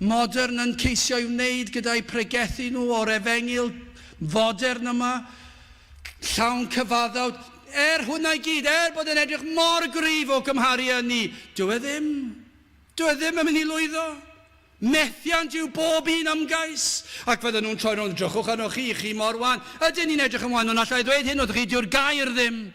modern yn ceisio ei wneud gyda'u pregethu nhw o'r efengyl fodern yma, llawn cyfaddawd, er hwnna i gyd, er bod e'n edrych mor gryf o gymharu â ni, dyw e ddim. Dyw e ddim yn mynd i lwyddo. Methiant yw bob un ymgais. Ac fydden nhw'n troi rownd, drychwch arnoch chi, chi mor wan. Ydyn ni'n edrych yn wan, ond alla i ddweud hyn wrthych chi, dyw'r gair ddim.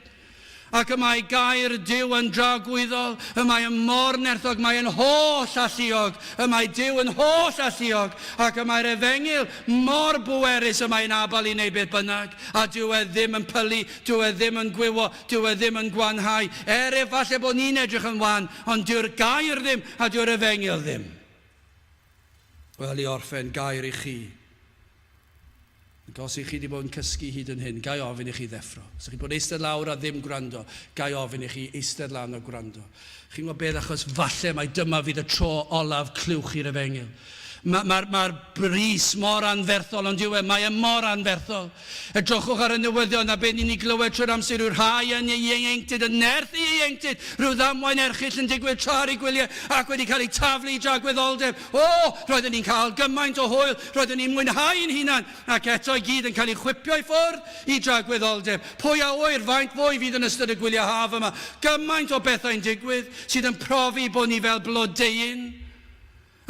Ac y mae gair Duw yn dragwyddol, y mae yn mor nerthog, mae yn holl alluog, y mae Duw yn holl alluog, ac y mae'r efengyl mor bwerus y mae'n abal i wneud beth bynnag, a dyw e ddim yn pylu, dyw e ddim yn gwywo, dyw e ddim yn gwanhau, er efallai bod ni'n edrych yn wan, Ond dyw'r gair ddim, a dyw'r efengyl ddim. Wel, i orffen, gair i chi. Ac os ych chi wedi bod yn cysgu hyd yn hyn, gai ofyn i chi ddeffro. Os ych chi bod eistedd lawr a ddim gwrando, gai ofyn i chi eistedd lan a gwrando. Chi'n gwybod beth, achos falle mai dyma fydd y tro olaf clywch chi'r efengyl. Mae'r ma, ma bris mor anferthol, ond yw e, mae e mor anferthol. Edrychwch ar y newyddion a be ni'n ei glywed trwy'r amser yw rhai yn ei ieuenctid, yn nerth ei ieuenctid, rhyw ddamwain erchyll yn digwydd tra ar eu gwyliau ac wedi cael eu taflu i dragwyddoldeb. O! Roedden ni'n cael gymaint o hwyl, roedden ni'n mwynhau ein hunan, ac eto i gyd yn cael eu chwipio i ffwrdd i dragwyddoldeb. Pwy a ŵyr faint fwy fydd yn ystod y gwyliau haf yma? Gymaint o bethau'n digwydd sydd yn profi bod ni fel blodeuyn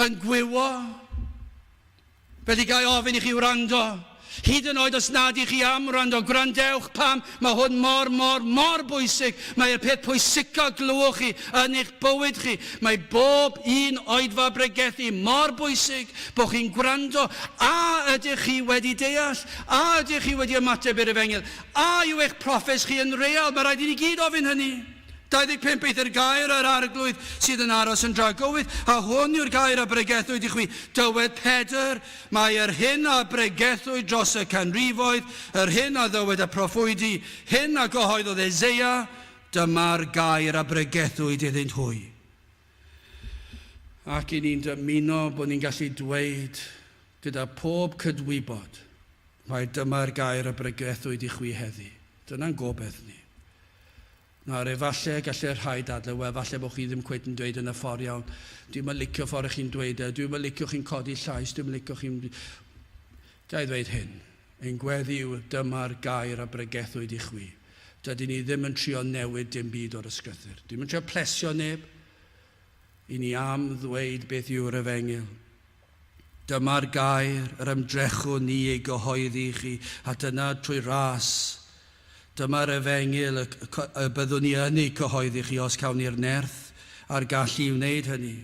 yn gwywo. Felly ga i ofyn i chi wrando? Hyd yn oed os nad ych chi am wrando, gwrandewch pam mae hwn mor, mor, mor bwysig. Mae'r peth pwysica glywch chi yn eich bywyd chi. Mae bob un oedfa bregethu mor bwysig bod chi'n gwrando. A ydych chi wedi deall? A ydych chi wedi ymateb i'r efengyl? A yw eich proffes chi yn real? Mae rhaid i ni gyd ofyn hynny. 25 Eithr gair yr Arglwydd sydd yn aros yn dragywydd, a hwn yw'r gair a bregethwyd i chwi. Dywed Pedr, Mae yr hyn a bregethwyd dros y canrifoedd, yr hyn a ddywed y proffwydi, hyn a gyhoeddodd Eseia, dyma'r gair a bregethwyd iddynt hwy. Ac i ni'n dymuno bod ni'n gallu dweud gyda phob cydwybod, mai dyma'r gair a bregethwyd i chwi heddi. Dyna'n gobaith ni. Nawr, efallai y gallai rhai dadlau, wel, falle bod chi ddim cweit yn dweud yn y ffordd iawn. Dwi'm yn licio ffordd ych chi'n dweud e, dwi'm yn licio chi'n codi llais, dwi'm yn licio chi'n... Ga i ddweud hyn, ein gweddi yw dyma'r gair a bregethwyd i chwi. Dydyn ni ddim yn trio newid dim byd o'r ysgrythur. Dwi'm yn trio plesio neb. I ni am ddweud beth yw'r efengyl. Dyma'r gair yr ymdrechwn ni ei gyhoeddi i chi, a dyna trwy ras. Dyma'r efengyl y, y byddwn ni yn ei cyhoeddi chi os cawn ni'r nerth a'r gallu i wneud hynny.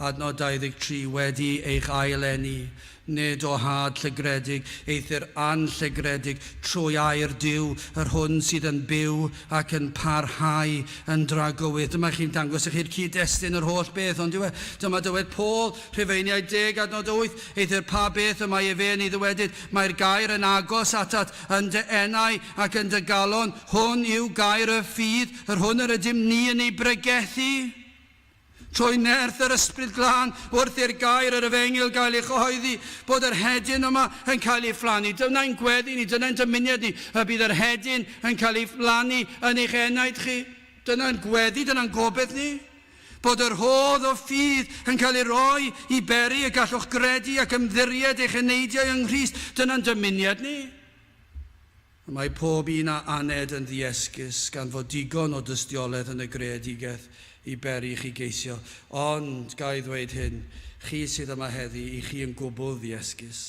Adnod 23, Wedi eich ail-eni, nid o had llygredig, eithr anllygredig, trwy air Duw, yr hwn sydd yn byw ac yn parhau yn dragywydd. Dyma chi'n dangos i chi'r cyd-destun yr holl beth, ond yw e? Dyma dywed Paul, Rhufeiniaid 10, adnod 8, Eithr pa beth y mae efe yn ei ddywedyd? Mae'r gair yn agos atat, yn dy enau ac yn dy galon, hwn yw gair y ffydd, yr hwn yr ydym ni yn ei bregethu. Trwy nerth yr Ysbryd Glân, wrth i'r gair yr efengyl gael ei chyhoeddi, bod yr hedyn yma yn cael ei phlannu. Dyna'n gweddi ni, dyna'n dymuniad ni, y bydd yr hedyn yn cael ei phlannu yn eich enaid chi. Dyna'n gweddi, dyna'n gobaith ni. Bod y rhodd o ffydd yn cael ei roi i beri y gallwch gredu ac ymddiried eich eneidiau yng Nghrist. Dyna'n dymuniad ni. Y mae pob un a aned yn ddiesgus, gan fod digon o dystiolaeth yn y greadigaeth i beri i chi geisio. Ond, ga i ddweud hyn, chi sydd yma heddi, i chi yn gwbl ddiesgus.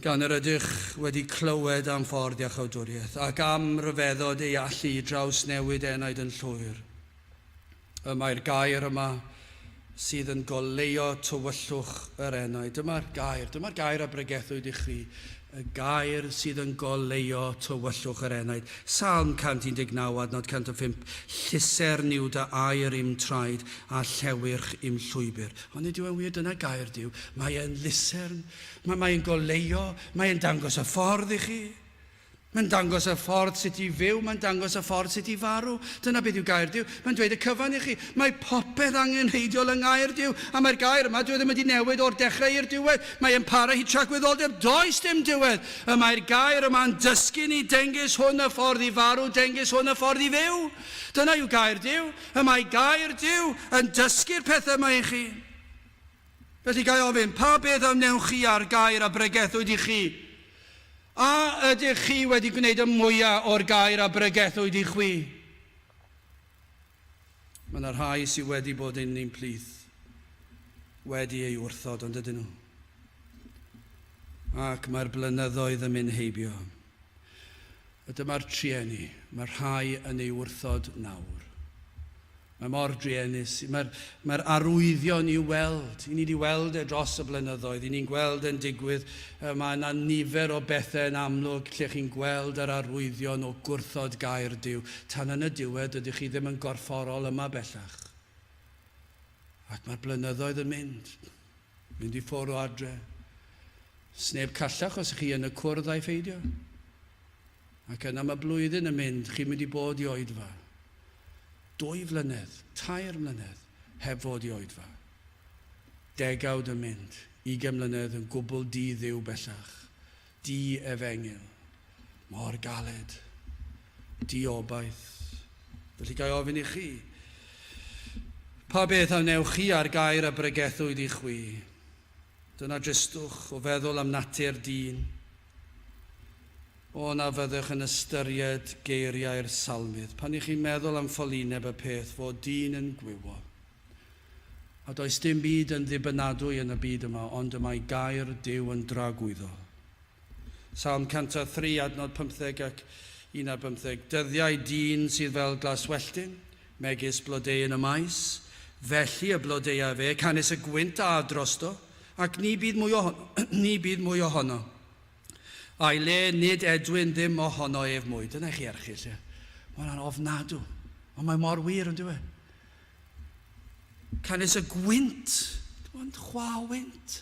Gan yr ydych wedi clywed am ffordd iachawdwriaeth, ac am ryfeddod ei allu i drawsnewid enaid yn llwyr. Y mae'r gair yma sydd yn goleuo tywyllwch yr enaid. Dyma'r gair, dyma'r gair a bregethwyd i chi, y gair sydd yn goleuo tywyllwch yr enaid. Salm 119, adnod 105, Llusern yw dy air i'm traed a llewyrch i'm llwybr. Ond nid yw e'n wir, dyna gair Duw. Mae e'n lusern, mae, mae'n goleuo, mae'n dangos y ffordd i chi. Mae'n dangos y ffordd sut i fyw, mae'n dangos y ffordd sut i farw. Dyna beth yw gair Duw. Mae'n dweud y cyfan i chi. Mae popeth angenrheidiol yng ngair Duw. A mae'r gair yma, dyw e ddim wedi newid o'r dechrau i'r diwedd. Mae e'n para hyd tragwyddoldeb. Does dim diwedd. Y mae'r gair yma'n dysgu ni, dengys hwn y ffordd i farw, dengys hwn y ffordd i fyw. Dyna yw gair Duw. Y mae gair Duw yn dysgu'r pethau yma i chi. Felly ga i ofyn, pa beth a wnewch chi â'r gair a bregethwyd i chi? A ydych chi wedi gwneud y mwyaf o'r gair a bregethwyd i chwi? Mae yna rhai sydd wedi bod yn ein plith wedi ei wrthod, ond ydyn nhw? Ac mae'r blynyddoedd yn mynd heibio. A dyma'r trueni, mae rhai yn ei wrthod nawr. Mae mor druenus. Mae'r mae arwyddion i'w weld. I ni wedi weld e dros y blynyddoedd. I ni'n gweld e'n digwydd. Mae yna nifer o bethau yn amlwg lle chi'n gweld yr arwyddion o gwrthod gair Duw. Tan yn y diwedd, dydych chi ddim yn gorfforol yma bellach. Ac mae'r blynyddoedd yn mynd. Mynd i ffwrdd o adre. Sneb callach os chi yn y cwrdd a'i pheidio. Ac yna mae blwyddyn yn mynd, chi'n mynd i bod i oedfa. Dwy flynedd, tair mlynedd, heb fod i oedfa. Degawd yn mynd, ugain mlynedd yn gwbl di-Dduw bellach. Di-efengyl. Mor galed. Di-obaith. Felly ga i ofyn i chi, pa beth a wnewch chi â'r gair a bregethwyd i chwi? Dyna dristwch o feddwl am natur dyn. O, na fyddech yn ystyried geiriau'r salmydd pan y'ch chi'n meddwl am ffolineb y peth fod dyn yn gwywo. A does dim byd yn ddibynadwy yn y byd yma ond y mae gair Duw yn dragwyddol. Salm 103, adnod 15 ac 11, Dyddiau dyn sydd fel glaswelltyn, megis blodeuyn y maes, felly y blodeua fe, canys y gwynt a drosto, ac ni bydd mwy ohono, ni bydd mwy ohono. A'i le nid edwyn ddim ohono ef mwy. Dyna i chi erchyll, ie. Mae hwnna'n ofnadw. Ond mae mor wir, yn dyw e? Canys y gwynt, dim ond chwa o wynt,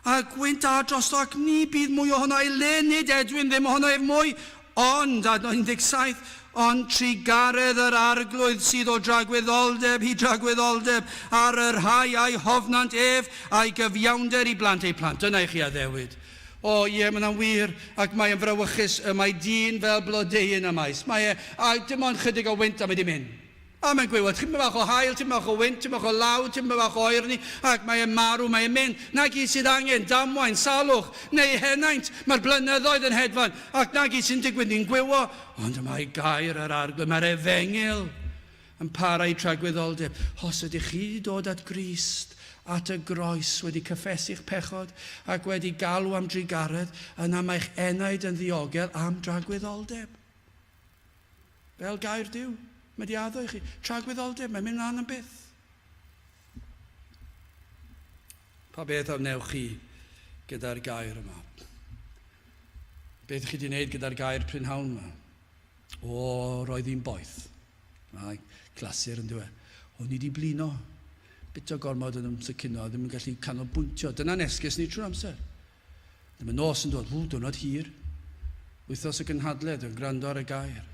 a gwynt a drosto ac ni bydd mwy ohono ei le, nid edwyn ddim ohono ef mwy, ond, adnod 17, ond trugaredd yr Arglwydd sydd o dragwyddoldeb i dragwyddoldeb ar y rhai a'i hofnant ef, a'i gyfiawnder i blant eu plant. Dyna i chi addewid. O, ie, mae hwnna'n wir, ac mae e'n frawychus, y mae dyn fel blodeuyn y maes. Mae e, a dim ond chydig o wynt a mae 'di mynd. A mae'n gweud, wel, tipyn bach o haul, tipyn bach o wynt, tipyn bach o law, tipyn bach o oerni, ac mae e'n marw, mae e'n mynd. Na gyd sydd angen, damwain, salwch, neu henaint. Mae'r blynyddoedd yn hedfan, ac na gyd sy'n digwydd, ni'n gwywo. Ond y mae gair yr Arglwydd, mae'r efengyl yn para i tragwyddoldeb. Os ydych chi wedi dod at Grist, at y groes, wedi cyffesu'ch pechod, ac wedi galw am drugaredd, yna mae'ch enaid yn ddiogel am dragwyddoldeb. Fel gair Duw, mae di addo i chi. Tragwyddoldeb, mae'n mynd mlaen am byth. Pa beth a wnewch chi gyda'r gair yma? Beth chi wedi wneud gyda'r gair prynhawn yma? O, roedd hi'n boeth. Mae clasur yn dweud. O'n i wedi blino. Bit o gormod yn ymsycuno, ddim yn gallu canolbwyntio. Dyna'n esgus ni trwy'r amser. Dyma nos yn dod, ww, diwrnod hir. Wythnos y gynhadledd yn gwrando ar y gair.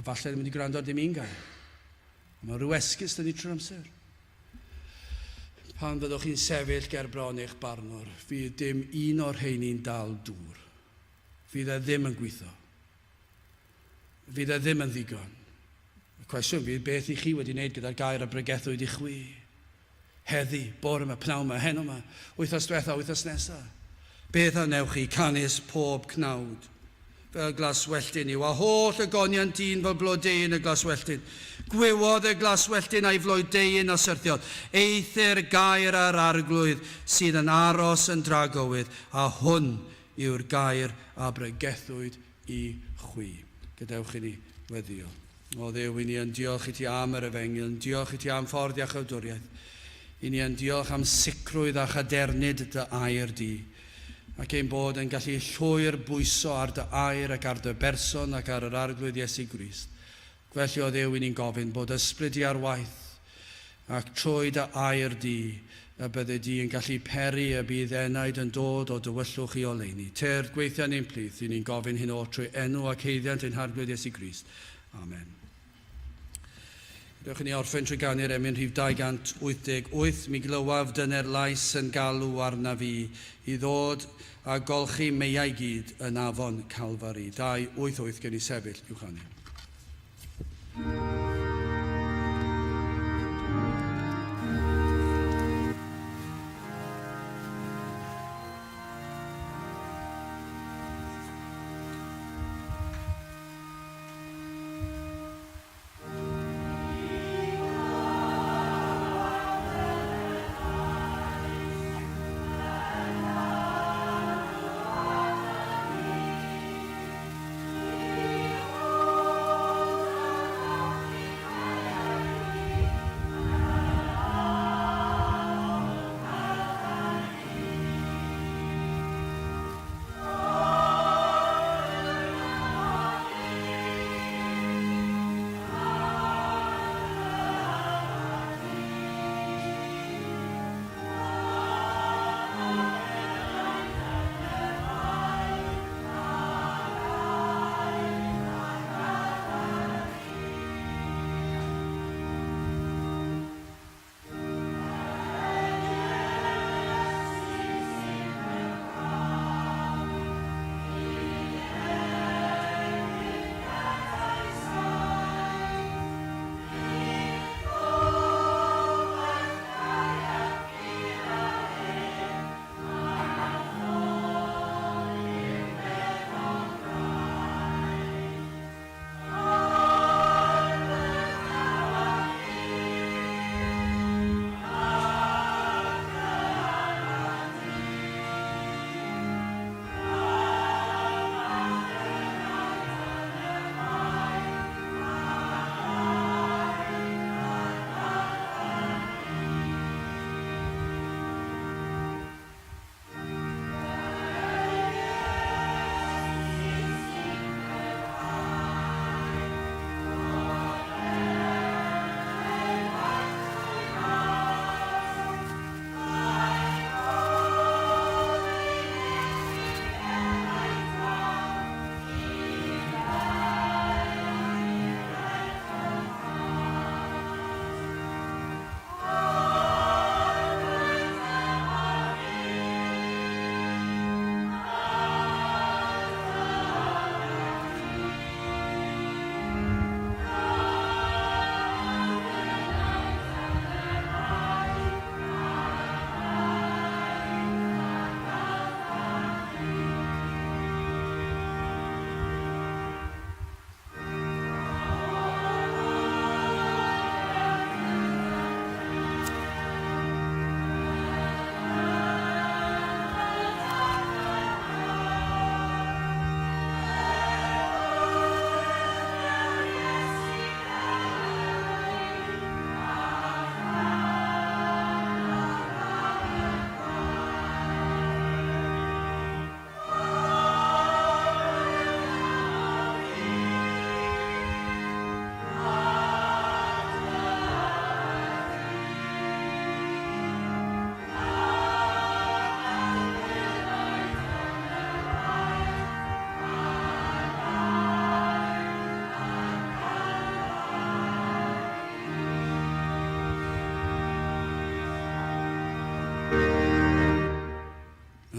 A falle ddim wedi gwrando ar dim un gair. Ond mae rhyw esgus dyn ni trwy'r amser. Pan fyddwch chi'n sefyll ger bron eich barnwr, fydd dim un o'r rheini'n dal dŵr. Fydd e ddim yn gweithio. Fydd e ddim yn ddigon. Y cwestiwn fydd beth i chi wedi wneud gyda'r gair a bregethwyd i chwi. Heddi, bore 'ma, pnawn 'ma, heno 'ma, wythnos dwetha, wythnos nesa. Beth a wnewch chi, canys pob cnawd fel glaswelltyn yw, a holl ogoniant dyn fel blodeuyn y glaswelltyn. Gwywodd y glaswelltyn a'i floedeuyn a syrthiodd. Eithr gair yr Arglwydd sydd yn aros yn dragywydd, a hwn yw'r gair a bregethwyd i chwi. Gadewch i ni weddïo. O Dduw, i ni yn diolch i ti am yr efengyl, yn diolch i ti am ffordd iachawdwriaeth. I ni yn diolch am sicrwydd a chadernid dy air di, ac ein bod yn gallu llwyr bwyso ar dy air ac ar dy berson ac ar yr Arglwydd Iesu Grist. Felly, o Dduw, i ni'n gofyn bod ysbryd di ar waith, ac trwy dy air di, y bydde di yn gallu peri y bydd enaid yn dod o dywyllwch i oleuni. Tyrd, gweithia yn ein plith, i ni'n gofyn hyn oll trwy enw ac haeddiant ein Harglwydd Iesu Grist. Amen. Gadewch i ni orffen trwy ganu'r emyn rhif 288, Mi glywaf dyner lais yn galw arna fi i ddod a golchi meiau gyd yn afon Calfari. 288 gen i sefyll i'w chanu.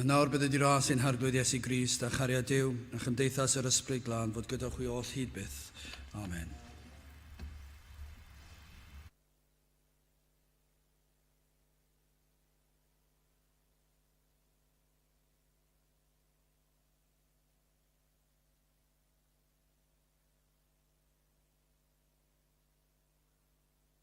A nawr bydded i ras ein Harglwydd Iesu Grist a chariad Duw a chymdeithas yr Ysbryd Glân fod gyda chwi oll hyd byth. Amen.